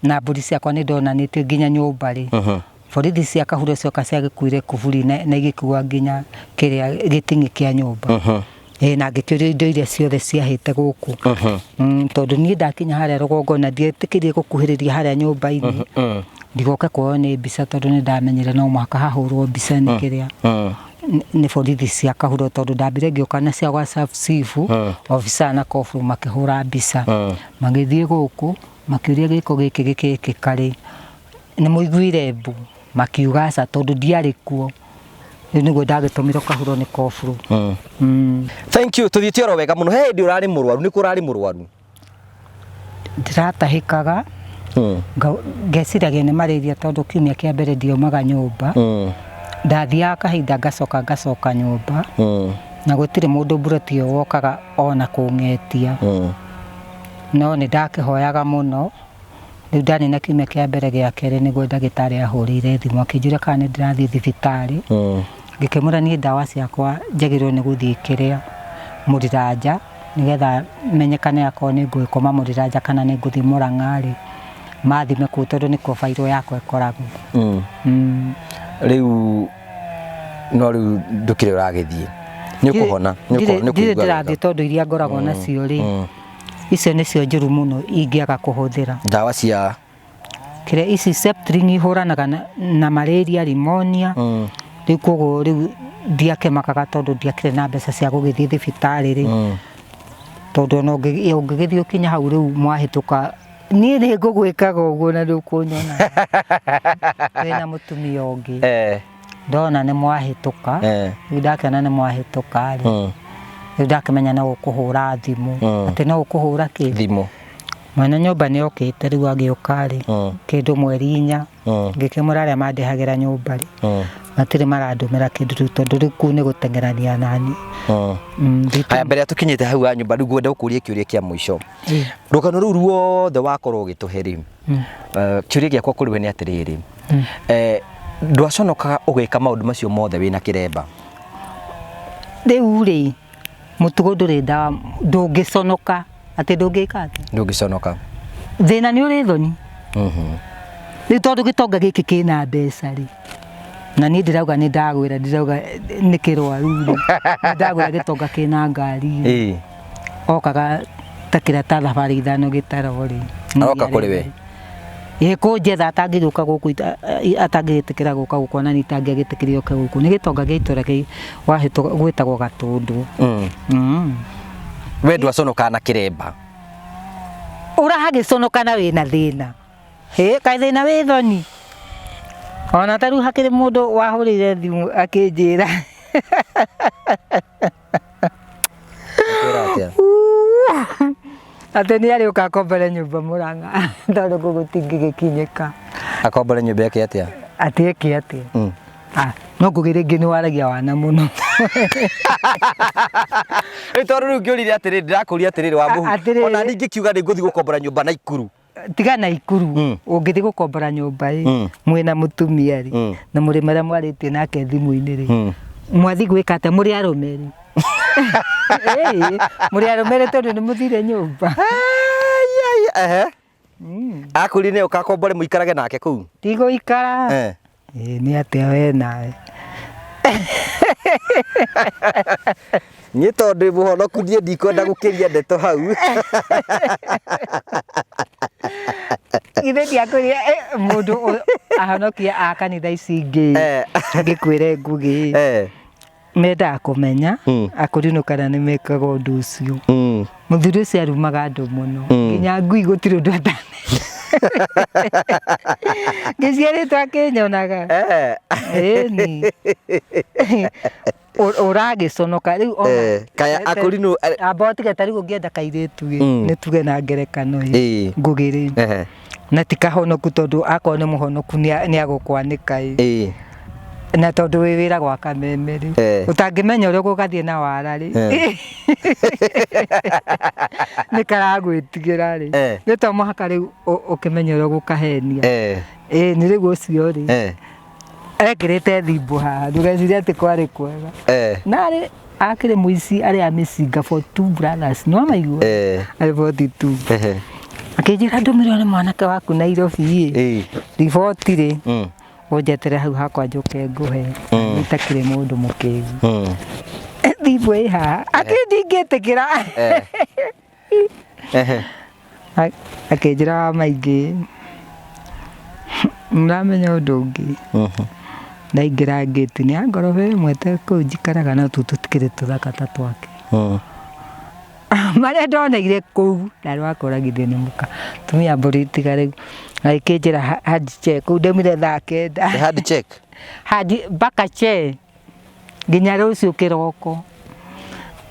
na mbũri ciakwa nĩ ndonanĩtio nginya nyũmba rĩ. Borithi cia Kahuro cioka ciagĩkuire kuburi na igĩkua nginya kĩrĩa gĩting'ĩ kĩa nyũmba. Na ngĩkĩũrio indo iria ciothe ciahĩte gũkũ. Tondũ niĩ ndakinya harĩa rũgongo na ndietĩkĩrie gũkuhĩrĩria harĩa nyũmba-inĩ. Ndigoke kuoywo nĩ mbica tondũ nĩ ndamenyire no mũhaka hahũrwo mbica nĩ kĩrĩa. Nĩ borithi cia Kahuro tondũ ndambire ngĩũka na cia gwa sub chief, officer na koburu makĩhũra mbica. Magĩthiĩ gũkũ makĩũria gĩko gĩkĩ gĩkĩkĩka rĩ, nĩ mũiguire mbu? Makiuga aca tondũ ndiarĩ kuo. Rĩu nĩguo ndagĩtũmirwo Kahuro nĩ koburu. Thank you, tũthiĩte oro wega mũno. He hĩndĩ ũrarĩ mũrwaru, nĩ kũ ũrarĩ mũrwaru? Ndĩratahĩkaga, ngeciragia nĩ malaria tondũ kiumia kĩa mbere ndiaumaga nyũmba. Ndathiaga kahinda ngacoka ngacoka nyũmba. Na gũtirĩ mũndũ mburoti ĩyo wokaga ona kũng'etia. No nĩ ndakĩhoyaga mũno. Rĩu ndanina kiumia kĩa mbere gĩa kerĩ nĩguo ndagĩtarĩ ahũrĩire thimũ akĩnjũria kana nĩ ndĩrathiĩ thibitarĩ. Ngĩkĩmwĩra niĩ ndawa ciakwa njagĩrĩirwo nĩ gũthiĩ kĩrĩa Mũriranja nĩgetha menyekane akorwo nĩ ngũgĩkoma Mũriranja kana nĩ ngũthiĩ Mũrang'a rĩ, mathime kũu tondũ nĩkuo bairũ yakwa ĩkoragwo. Rĩu no rĩu ndũkĩrĩ ũragĩthiĩ nĩ ũkũhona Ndirĩ ndirĩ ndĩrathiĩ tondũ iria ngoragwo nacio rĩ, icio nĩcio njũru mũno ingĩaga kũhũthĩra. Ndawa cia Kĩrĩa ici Septrin ihũranaga na malaria, pneumonia. Rĩu koguo rĩu ndiakĩmakaga tondũ ndiakĩrĩ na mbeca cia gũgĩthiĩ thibitarĩ rĩ. Tondũ ona ũngĩgĩthiĩ ũkinye hau rĩu mwahĩtũka, niĩ nĩ ngũgwĩkaga ũguo na ndũkũnyona. Wĩna mũtumia ũngĩ. Ndona nĩ mwahĩtũka, rĩu ndakĩona nĩ mwahĩtũka rĩ, rĩu ndakĩmenya no ũkũhũra thimũ. Atĩ no ũkũhũra kĩ? Thimũ. Mwene nyũmba nĩ okĩte rĩu agĩũka rĩ, kĩndũ mweri 4, ngĩkĩmwĩra arĩa mandĩhagĩra nyũmba rĩ, matirĩ marandũmĩra kĩndũ rĩu tondũ rĩu kũu nĩ gũteng'erania nani. Haya, mbere ya tũkinyĩte hau ha nyũmba rĩu ngwenda gũkũria kĩũria kĩa mũico. Rũgano rũu ruothe wakorwo ũgĩtũhe rĩ, kĩũria gĩakwa kũrĩ we nĩ atĩrĩrĩ, ndwaconokaga ũgĩka maũndũ macio mothe wĩna kĩremba? Rĩu rĩ, mũtugo ndũrĩ ndawa, ndũngĩconoka. Atĩ ndũngĩka atĩa? Ndũngĩconoka. Thĩna nĩ ũrĩ thoni. Rĩu tondũ gĩtonga gĩkĩ kĩna mbeca rĩ, na niĩ ndĩrauga nĩ ndagwĩra, ndĩrauga nĩ kĩrwaru rĩ, nĩ ndagwĩra gĩtonga kĩna ngari rĩ, okaga ta kĩrĩa ta thabarĩ 5 gĩtaro rĩ. Aroka kũrĩ we? Ĩĩ kũnjetha atangĩgĩũka gũkũ, atangĩgĩtĩkĩra gũka gũkũ ona niĩ itangĩagĩtĩkĩrire oke gũkũ. Nĩ gĩtonga gĩa itũra wahĩtũka gwĩtagwo Gatũndũ. We ndwaconokaga na kĩremba? Ũragĩconoka na wĩna thĩna. Hĩ, kaĩ thĩna wĩ thoni? Ona ta rĩu hakĩrĩ mũndũ wahũrĩire thimũ akĩnjĩra. Akwĩra atĩa? Atĩ nĩ arĩũka akombore nyũmba Mũrang'a tondũ kũu gũtingĩgĩkinyĩka. Akombore nyũmba eke atĩa? Atĩ eke atĩa? Ah, no ngũgĩ rĩngĩ nĩ waragia wana mũno. Rĩu tondũ rĩu ngĩũrire atĩrĩrĩ, ndĩrakũria atĩrĩrĩ wa mũhu. Atĩrĩrĩ. Ona niĩ ingĩkiuga nĩ ngũthiĩ gũkombora nyũmba Naikuru. Tiga Naikuru, ũngĩthiĩ gũkombora nyũmba ĩ, mwĩna mũtumia rĩ, na mũrĩ marĩa mwarĩtie nake thimũ-inĩ rĩ, mwathiĩ gwĩka atĩa mũrĩ arũme rĩ? Ĩĩ, mũrĩ arũme rĩ tondũ nĩ mũthire nyũmba. Ehe. Akwĩrire nĩ ũkakombore mũikarage nake kũu? Ti gũikara. Ĩĩ, nĩ atĩa we nawe? Niĩ tondũ ndĩ mũhonoku niĩ ndikwenda gũkĩria ndeto hau. Githĩ ndiakwĩrire mũndũ ahonokia a kanitha ici ingĩ, ngĩkwĩre Ngũgĩ, mendaga kũmenya akũrinũ kana nĩ mekaga ũndũ ũcio. Mũthuri ũcio arumaga andũ mũno, nginya ngui gũtirĩ ũndũ atane. Ngĩciarĩtwo akĩnyonaga. Ĩni. Ũragĩconoka rĩu ona Kaya akũrinũ amba ũtige ta rĩu ũngĩenda kairĩtu ĩ, nĩ tuge na ngerekano ĩ, Ngũgĩ rĩ, na ti kahonoku tondũ akorwo nĩ mũhonoku nĩ agũkwanĩka ĩ. Na tondũ wĩ wĩra gwa kameme rĩ, ũtangĩmenya ũrĩa ũgũgathiĩ na wara rĩ, nĩ karagwĩtigĩra rĩ, nĩ to mũhaka rĩu ũkĩmenye ũrĩa ũgũkahenia. Ĩĩ nĩ rĩu ũcio rĩ, ekĩrĩte thimbo haha, ndũgecirie atĩ kwarĩ kwega. Na arĩ akĩrĩ mũici arĩ a mĩcinga for two brothers, nĩ wamaigua? Arĩ 42. Akĩnjĩra ndũmĩrwo nĩ mwanake waku Nairobi ĩ, riboti rĩ, ũnjetere hau hakwa njũke ngũhe, itakĩrĩ mũndũ mũkĩgu. Thimbo ĩ haha, akĩ ndingĩtĩkĩra. Akĩnjĩra wa maingĩ, mũramenya ũndũ ũngĩ, ndaingĩra ngĩti nĩ ya ngoroba ĩmwe ta kũu njikaraga no tũu tũtikĩrĩ tũthaka ta twake. Marĩa ndoneire kũu ndarĩ wakũragithio nĩ mũka, tumia mbũri tiga rĩu, agĩkĩnjĩra hand check kũu ndaumire thaa 9. Hand check? Hand mpaka che nginya rũciũ kĩroko.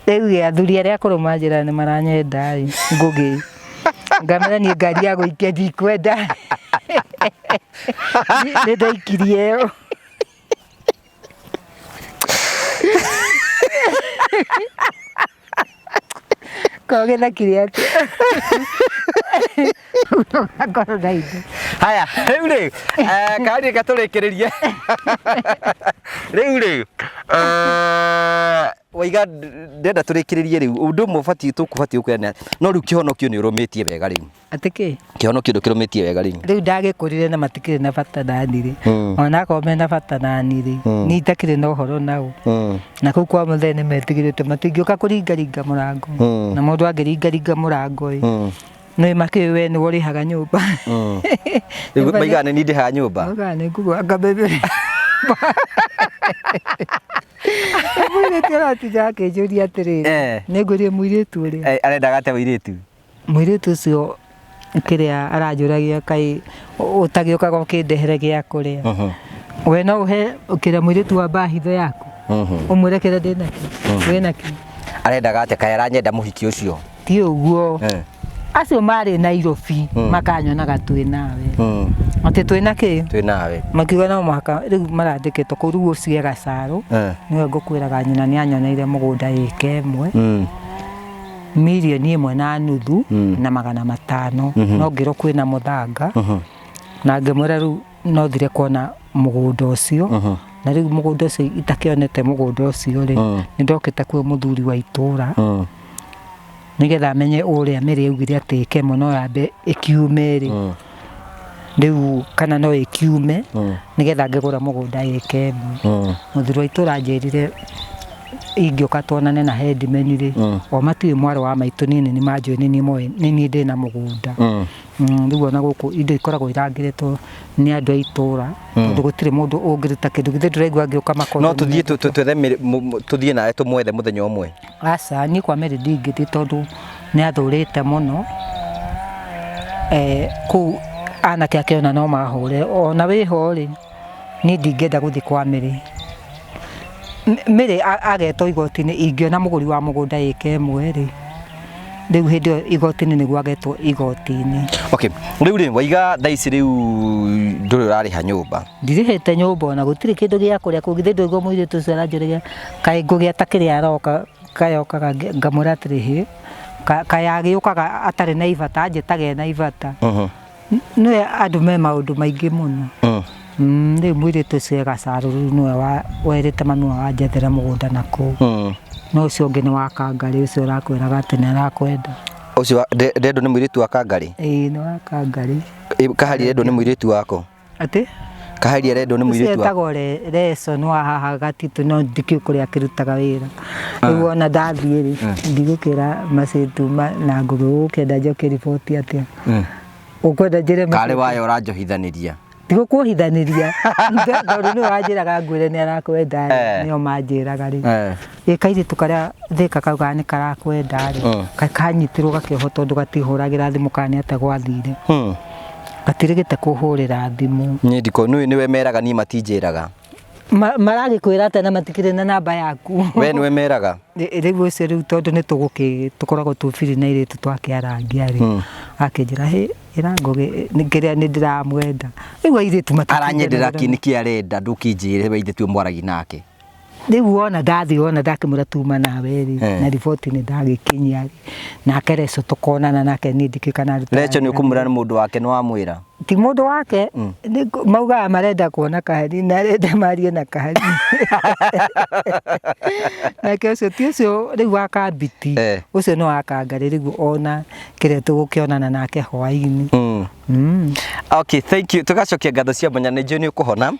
Rĩu athuri arĩa akũrũ manjĩra nĩ maranyenda ĩ, Ngũgĩ, ngamera niĩ ngari ya gũikia ndikwenda. Nĩ ndaikirie ĩyo. Kogĩthekire atĩa? Ũgakorwo na indo. Haya, rĩu rĩ, karia gatũrĩkĩrĩrie. Rĩu rĩ, waiga ndenda tũrĩkĩrĩrie rĩu ũndũ ũmwe ũbatiĩ tũkũbatiĩ gũkwĩra nĩ no rĩu kĩhonokio nĩ ũrũmĩtie wega rĩu. Atĩ kĩ? Kĩhonokio ndũkĩrũmĩtie wega rĩu. Rĩu ndagĩkũrire na matikĩrĩ na bata nani rĩ, ona akorwo mena bata nani rĩ, niĩ itakĩrĩ na ũhoro nao. Na kũu kwa mũthee nĩ metigĩrĩte matingĩũka kũringaringa mũrango. Na mũndũ angĩringaringa mũrango ĩ, nĩ makĩũĩ we nĩwe ũrĩhaga nyũmba. Rĩu maigaga nĩ niĩ ndĩhaga nyũmba. Maugaga nĩ ngũgwaka bebe. Mũirĩtu aratinda akĩnjũria atĩrĩrĩ, nĩ ngwĩrire mũirĩtu ũrĩa. Arendaga atĩa mũirĩtu? Mũirĩtu ũcio kĩrĩa aranjũragia kaĩ ũtagĩũkaga ũkĩndehere gĩa kũrĩa. We no ũhe kĩrĩa mũirĩtu wambaga hitho yaku ũmwĩre kĩrĩa ndĩnakĩo wĩnakĩo. Arendaga atĩa kaĩ aranyenda mũhiki ũcio? Ti ũguo. Acio marĩ Nairobi makanyonaga twĩ nawe. Atĩ twĩ na kĩ? Twĩ nawe. Makiuga no mũhaka rĩu marandĩkĩtwo kũu rĩu ũcio e Gacarũ. Nĩwe ngũkwĩraga nyina nĩ anyoneire mũgũnda ĩka ĩmwe. Mirioni ĩmwe na nuthu na 500 no ngĩrwo kwĩna mũthanga na ngĩmwĩra rĩu no thire kuona mũgũnda ũcio na rĩu mũgũnda ũcio itakĩonete mũgũnda ũcio rĩ nĩ ndokĩte kwĩ mũthuri wa itũra nĩgetha amenye ũrĩa Mary augire atĩ ĩke ĩmwe no yambe ĩkiume rĩ rĩu kana no ĩkiume nĩgetha ngĩgũra mũgũnda ĩke ĩmwe. Mũthuri wa itũra anjĩrire ingĩũka tuonane na headman rĩ o matiũĩ mwarĩ wa maitũ niĩ nĩ manjũĩ nĩ niĩ moĩ nĩ niĩ ndĩna mũgũnda. Rĩu ona gũkũ indo ikoragwo irangĩrĩtwo nĩ andũ a itũra tondũ gũtirĩ mũndũ ũngĩruta kĩndũ githĩ ndũraigua ngĩũka makondo. No tũthiĩ twethe tũthiĩ nawe tũmwethe mũthenya ũmwe. Aca niĩ kwa Mary ndingĩthiĩ tondũ nĩ athũrĩte mũno kũu anake ake ona no mahũre ona wĩho rĩ niĩ ndingĩenda gũthiĩ kwa Mary. Mary agetwo igoti-inĩ ingĩona mũgũri wa mũgũnda ĩka ĩmwe rĩ rĩu hĩndĩ ĩyo igoti-inĩ nĩguo agetwo igoti-inĩ. Okay, rĩu rĩ waiga thaa ici rĩu ndũrĩ ũrarĩha nyũmba. Ndirĩhĩte nyũmba ona gũtirĩ kĩndũ gĩa kũrĩa kũu githĩ ndũigua mũirĩtu ũcio aranjũragia kaĩ ngũgĩa ta kĩrĩa aroka kayokaga ngamwĩra atĩrĩ hĩ kaĩ agĩũkaga atarĩ na ibata anjĩtaga ena ibata. Nĩwe andũ me maũndũ maingĩ mũno. Rĩu mũirĩtu ũcio e Gacarũ rĩu nĩwe werĩte mami wao anjethere mũgũnda na kũu. No ũcio ũngĩ nĩ wa Kangarĩ ũcio ũrakwĩraga atĩ nĩ arakwenda. Ũcio ndendwo nĩ mũirĩtu wa Kangarĩ? Ĩĩ nĩ wa Kangarĩ. Kahari arendwo nĩ mũirĩtu wako? Atĩ? Kahari arendwo nĩ mũirĩtu wako? Ũcio etagwo Reco nĩ wa haha Gatitũ no ndikĩũĩ kũrĩa akĩrutaga wĩra. Rĩu ona ndathiĩ rĩ ndigũkĩra Macĩtuma na Ngũgĩ ũgũkĩenda njokie riboti atĩa? Ũkwenda njĩre Karĩ wayo ũranjohithanĩria. Ndigũkuohithanĩria tondũ nĩwe wanjĩraga ngwĩre nĩ arakwenda rĩ nĩo manjĩraga rĩ. Ĩ kairĩtu karĩa Thĩka kaugaga nĩ karakwenda rĩ kanyitirwo gakĩohwo tondũ gatihũragĩra thimũ kana nĩ atĩa gwathire. Gatirĩgĩte kũhũrĩra thimũ. Niĩ ndiko nĩwe meraga niĩ matinjĩraga. Maragĩkwĩra atĩa na matikĩrĩ na namba yaku. We nĩwe meraga? Rĩu ũcio rĩu tondũ nĩ tũgũkĩ tũkoragwo tũbiri na airĩtu twakĩarangia rĩ akĩnjĩra hĩ ĩra Ngũgĩ kĩrĩa nĩ ndĩramwenda. Rĩu airĩtu matikĩrĩ Aranyendera kĩ nĩkĩ arenda ndũkĩnjĩre we ithe tuo mwaragia nake. Rĩu wona ndathiĩ wona ndakĩmwĩra tuma nawe rĩ na riboti nĩ ndagĩkinyia rĩ nake Reco tũkonana nake niĩ ndikĩũĩ kana arutaga Reco nĩ ũkũmwĩra nĩ mũndũ wake nĩ wamwĩra? Ti mũndũ wake maugaga marenda kuona Kahari na arenda marie na Kahari. Nake ũcio ti ũcio rĩu wa Kambiti ũcio nĩ wa Kangarĩ rĩu ona kĩrĩa tũgũkĩonana nake hwaĩ-inĩ. Okay, thank you. Tũgacokia ngatho cia mwanya nĩ njũĩ nĩ ũkũhona.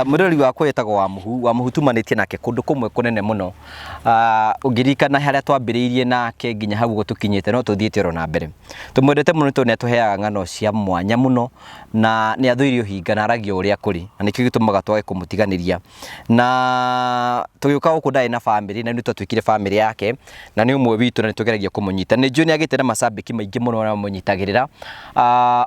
Mũrori wakwa wĩtagwo Wamuhu. Wamuhu tumanĩtie nake kũndũ kũmwe kũnene mũno. Ũngĩririkana harĩa twambĩrĩirie nake nginya hau ũguo tũkinyĩte no tũthiĩte oro na mbere. Tũmwendete mũno tondũ nĩ atũheaga ng'ano cia mwanya mũno na nĩ athũire ũhinga na aragia ũrĩa kũrĩ na nĩkĩo gĩtũmaga twage kũmũtiganĩria. Na tũgĩũka gũkũ ndarĩ na bamĩrĩ na nĩ twatuĩkire bamĩrĩ yake na nĩ ũmwe witũ na nĩ tũgeragia kũmũnyita. Nĩ njũĩ nĩ agĩte na macambĩki maingĩ mũno arĩa mamũnyitagĩrĩra.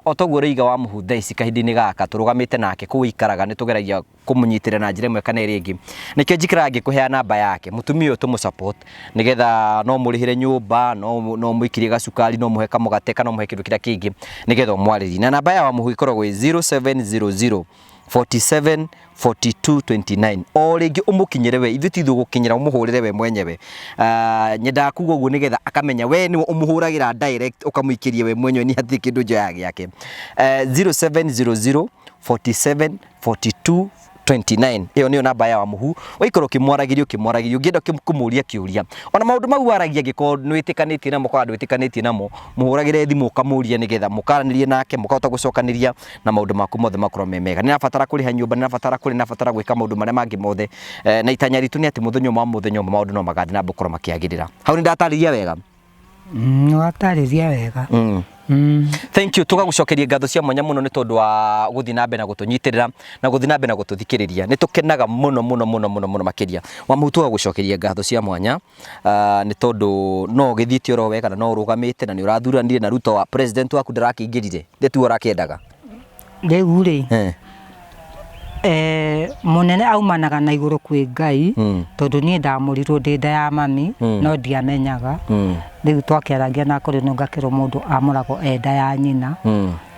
O toguo ũraiga Wamuhu thaa ici kahinda-inĩ gaka tũrũgamĩte nake kũu aikaraga nĩ tũgeragia kũmũnyitĩrĩra na njĩra ĩmwe kana ĩrĩa ĩngĩ. Nĩkĩo njikaraga ngĩkũheaga namba yake mũtumia ũyũ tũmũ support nĩgetha no mũrĩhĩre nyũmba no mũikĩrie gacukari no mũhe kamũgate kana mũhe kĩndũ kĩrĩa kĩngĩ nĩgetha ũmwarĩrie. Na namba ya Wamuhu ĩkoragwo ĩ 0700 47 42 29. O rĩngĩ ũmũkinyĩre we, ithuĩ ti ithuĩ ũgũkinyĩra, ũmũhũrĩre we mwenyewe. Nyendaga kuga ũguo nĩgetha akamenya we nĩwe ũmũhũragĩra direct ũkamũikĩria we mwenyewe, niĩ hatirĩ kĩndũ njoyaga gĩake. 0700 47 42 29. Ĩyo nĩyo namba ya Wamuhu. Waikara ũkĩmwaragĩria ũkĩmwaragĩria, ũngĩenda kũmũria kĩũria, ona maũndũ mau waragia angĩkorwo nĩwĩtĩkanĩtie namo kana ndwĩtĩkanĩtie namo, mũhũragĩre thimũ ũkamũria nĩgetha mũkaranĩrie nake, mũkahota gũcokanĩria na maũndũ maku mothe makorwo me mega. Nĩrabatara kũrĩha nyũmba, nĩrabatara kũrĩa, nĩrabatara gwĩka maũndũ marĩa mangĩ mothe. Na itanya ritũ nĩ atĩ mũthenya ũmwe wa mũthenya ũmwe maũndũ no magathiĩ na mbere gũkorwo makĩagĩrĩra. Hau nĩndatarĩria wega? Nĩwatarĩria wega. Thank you. Tũgagũcokeria ngatho cia mwanya mũno nĩ tondũ wa gũthiĩ na mbere na gũtũnyitĩrĩra na gũthiĩ na mbere na gũtũthikĩrĩria. Nĩ tũkenaga mũno mũno mũno mũno mũno makĩria. Wamuhu, tũgagũcokeria ngatho cia mwanya nĩ tondũ no ũgĩthiĩte oro wega na no ũrũgamĩte na nĩ ũrathuranire na Ruto wa president waku ndarakĩingĩrire. Nĩ tuo ũrakĩendaga. Rĩu rĩ, mũnene aumanaga na igũrũ kwĩ Ngai, tondũ niĩ ndamũrirwo ndĩ nda ya mami, no ndiamenyaga. Rĩu twakĩaragia na kũrĩ nũ ngakĩrwo mũndũ amũragwo e nda ya nyina,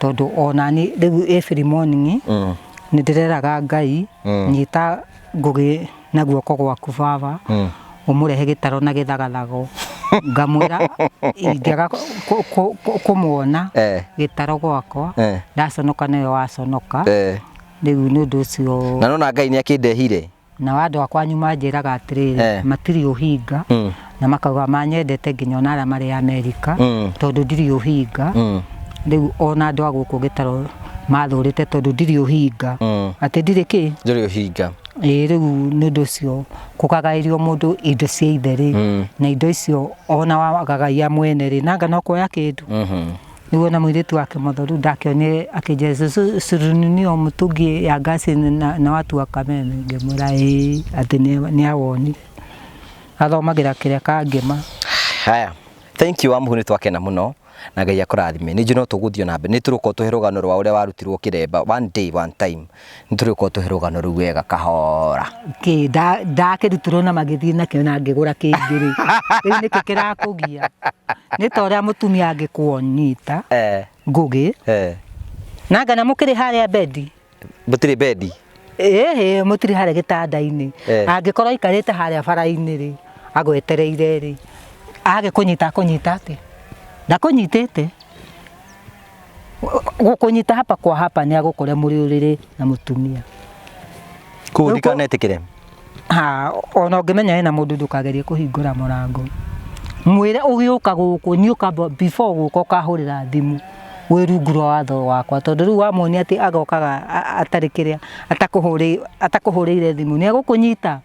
tondũ onani rĩu every morning nĩ ndĩreraga Ngai, nyita Ngũgĩ na guoko gwaku baba, ũmũrehe gĩtaro na gĩthagathago. Ngamwĩra ingĩaga kũmuona gĩtaro gwakwa, ndaconoka nĩwe waconoka. Rĩu nĩ ũndũ ũcio. Na nona Ngai nĩ akĩndehire. Nao andũ a kwanyu manjĩraga atĩrĩrĩ, matirĩ ũhinga, na makauga manyendete nginya ona arĩa marĩ Amerika, tondũ ndirĩ ũhinga. Rĩu ona andũ a gũkũ gĩtaro mathũrĩte tondũ ndirĩ ũhinga. Atĩ ndirĩ kĩ? Ndũrĩ ũhinga. Ĩĩ, rĩu nĩ ũndũ ũcio kũgagaĩrio mũndũ indo cia ithe rĩ, na indo icio ona wagagaia mwene rĩ, nanga no kuoya kĩndũ. Rĩu ona mũirĩtu wa Kĩmotho rĩu ndakĩonire akĩnjĩra, "Cũcũ, surununio mtungi ya gasi na watu wa Kameme." Ngĩmwĩra ĩĩ, atĩ nĩ awonire. Athomagĩra kĩrĩa kangĩma. Haya, thank you Wamuhu, nĩ twakena mũno na Ngai akũrathime. Nĩ njũĩ no tũgũthiĩ na mbere, nĩ tũrĩũka ũtũhe rũgano rwa ũrĩa warutirwo kĩremba one day one time. Nĩ tũrĩũka ũtũhe rũgano rũu wega kahora. Kĩ ndakĩrutirwo na magĩthiĩ nakĩo na ngĩgũra kĩngĩ rĩ. Rĩu nĩkĩ kĩrakũgia? Nĩ ta ũrĩa mũtumia angĩkũnyita Ngũgĩ. Na ngana mũkĩrĩ harĩa bendi. Mũtirĩ bendi? Ĩhĩ, mũtirĩ harĩa gĩtanda-inĩ. Angĩkorwo aikarĩte harĩa bara-inĩ rĩ, agwetereire rĩ, agĩkũnyita akũnyita atĩa? Ndakũnyitĩte. Gũkũnyita hapa kwa hapa nĩ agũkore mũrĩ ũrĩrĩ na mũtumia. Kũu ndikanetĩkĩre. Ha, ona ũngĩmenya hena mũndũ ndũkagerie kũhingũra mũrango. Mwĩre ũgĩũka gũkũ, niĩ ũkamba before gũka ũkahũrĩra thimũ wĩ rungu rwa watho wakwa, tondũ rĩu wamuonia atĩ agokaga atarĩ kĩrĩa, atakũhũrĩire thimũ nĩ egũkũnyita.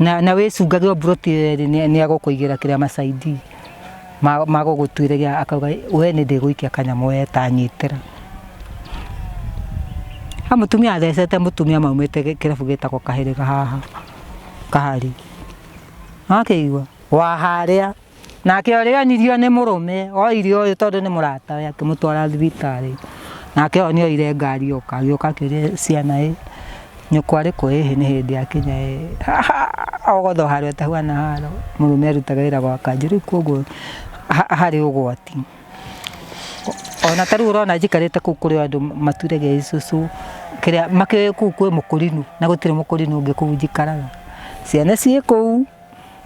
Na wĩcungage o mburoti ĩyo ĩrĩ nĩ egũkũigĩra kĩrĩa macaidi magũgũtuĩrĩria akauga we nĩ ndĩgũikia kanyamũ we ta nyitĩra. Ha mũtumia athecete mũtumia maumĩte kĩrabu gĩtagwo Kahĩrĩga haha Kahari. Wakĩigua? Wa harĩa. Nake ũrĩa onirio nĩ mũrũme, oire ũyũ tondũ nĩ mũratawe akĩmũtwara thibitarĩ. Nake ũyũ nĩ oire ngari oka, agĩũka akĩũria ciana ĩ, nyũkwa arĩ kũ? Ĩhĩ nĩ hĩndĩ akinya ĩ, ogotho harĩa ũtahuana haro. Mũrũme arutaga wĩra gwa kanjũ, rĩu koguo harĩ ũgwati. Ona ta rĩu ũrona njikarĩte kũu kũrĩ andũ maturagia icũcũ, kĩrĩa makĩũĩ kũu kwĩ mũkũrinũ na gũtirĩ mũkũrinũ ũngĩ kũu njikaraga. Ciana ciĩ kũu,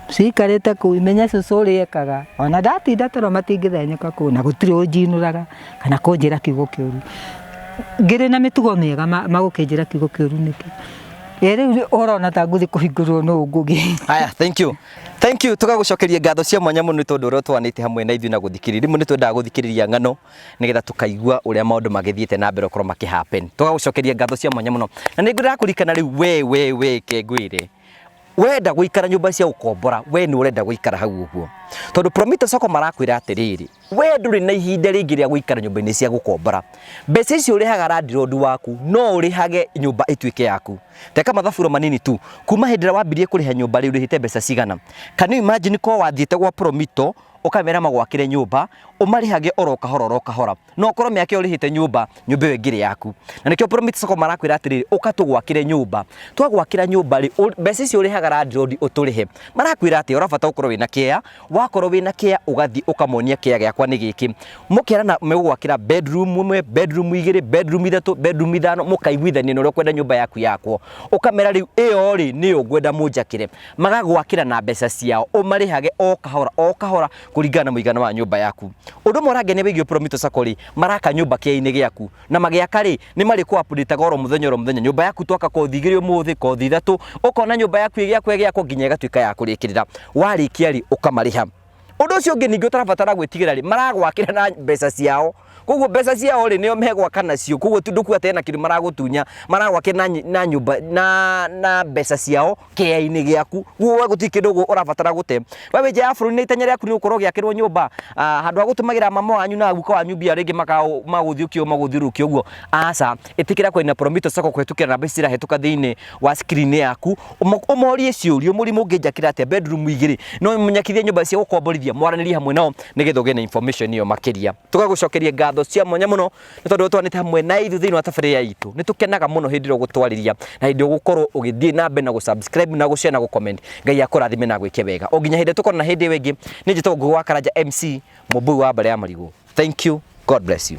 ciikarĩte kũu imenye cũcũ ũrĩa ekaga. Ona ndatinda toro matingĩthenyũka kũu na gũtirĩ ũnjinũraga kana kũnjĩra kiugo kĩũru. Ngĩrĩ na mĩtugo mĩega magũkĩnjĩra kiugo kĩũru nĩkĩ? Ĩ rĩu ũrona ta ngũthiĩ kũhingũrĩrwo nũ Ngũgĩ? Haya, thank you. Thank you. Tũgagũcokeria ngatho cia mwanya mũno nĩ tondũ ũrĩa ũtũanĩte hamwe na ithuĩ na gũthikĩrĩria. Rĩmwe nĩ twendaga gũthikĩrĩria ng'ano nĩgetha tũkaigua ũrĩa maũndũ magĩthiĩte na mbere gũkorwo makĩ happen. Tũgagũcokeria ngatho cia mwanya mũno. Na nĩ ndĩrakũririkana rĩu we we we ke ngwĩre. Wenda gũikara nyũmba cia gũkombora, we nĩ ũrenda gũikara hau ũguo. Tondũ Promito Sacco marakwĩra atĩrĩrĩ, we ndũrĩ na ihinda rĩngĩ rĩa gũikara nyũmba-inĩ cia gũkombora. Mbeca icio ũrĩhaga landlord waku no ũrĩhage nyũmba ĩtuĩke yaku. Teka mathaburo manini tu, kuma hĩndĩ ĩrĩa wambirie kũrĩha nyũmba rĩ ũrĩhĩte mbeca cigana? Can you imagine korwo wathiĩte gwa Promito ũkamera magwakĩre nyũmba, ũmarĩhage oro kahora oro kahora. No ũkorwo mĩaka ĩyo ũrĩhĩte nyũmba, nyũmba ĩyo ĩngĩrĩ yaku. Na nĩkĩo Promito Sacco marakwĩra atĩrĩrĩ, ũka tũgwakĩre nyũmba. Twagwakĩra nyũmba rĩ, mbeca icio ũrĩhaga landlord ũtũrĩhe. Marakwĩra atĩa? Ũrabata gũkorwo wĩna kĩea, wakorwo wĩna kĩea ũgathiĩ ũkamonia kĩea gĩakwa nĩ gĩkĩ. Mũkerana mũgwakĩra bedroom ĩmwe, bedroom igĩrĩ, bedroom ithatũ, bedroom ithano, mũkaiguithania na ũrĩa ũkwenda nyũmba yaku yakwo. Ũkamera rĩu ĩyo rĩ nĩyo ngwenda mũnjakĩre. Magagwakĩra na mbeca ciao, ũmarĩhage o kahora o kahora. Kũringana na mũigana wa nyũmba yaku. Ũndũ ũmwe ũrangenia wĩgiĩ Promito Sacco rĩ, maraka nyũmba kĩea-inĩ gĩaku, na magĩaka rĩ, nĩ marĩkũ update oro mũthenya oro mũthenya. Nyũmba yaku twaka kothi 2 ũmũthĩ, kothi 3, ũkona nyũmba yaku ĩgĩakwo ĩgĩakwo nginya ĩgatuĩka ya kũrĩkĩrĩra. Warĩkia rĩ, ũkamarĩha. Ũndũ ũcio ũngĩ ningĩ ũtarabatara gwĩtigĩra rĩ, maragwakĩra na mbeca ciao. Koguo mbeca ciao rĩ, nĩo megwaka nacio. Koguo ti ndũkuga atĩ hena kĩndũ maragũtunya, maragwakĩra na nyũmba na mbeca ciao kĩea-inĩ gĩaku. Koguo we gũtirĩ kĩndũ ũrabatara gũte. We wĩ nja ya bũrũri na itanya rĩaku nĩ gũkorwo ũgĩakĩrwo nyũmba, handũ ha gũtũmagĩra mama wanyu na guka wanyu mbia rĩngĩ magũthiũkia magũthiũrũrũkia ũguo, aca. Ĩtĩkĩra kwaria na Promito Sacco kũhĩtũkĩra namba ici cirahĩtũka thĩinĩ wa screen yaku, ũmorie ciũria, ũmorie mũngĩnjakĩra atĩa bedroom 2, no mũnyakithie nyũmba cia gũkomborithia, mwaranĩrie hamwe nao nĩgetha ũgĩe na information ĩyo makĩria. Tũgagũcokeria ngatho cia mwanya mũno nĩ tondũ ũtwanĩte hamwe na ithuĩ thĩinĩ wa tabarĩra itũ. Nĩ tũkenaga mũno hĩndĩ ĩrĩa ũgũtwarĩria na hĩndĩ ũgũkorwo ũgĩthiĩ na mbere na gũ-subscribe na gũ-share na gũ-comment. Ngai akũrathime na agwĩke wega. O nginya hĩndĩ tũkona hĩndĩ ĩyo ĩngĩ, niĩ njĩtagwo Ngũgĩ wa Karanja MC, mũmbui wa mbarĩ ya marigũ. Thank you. God bless you.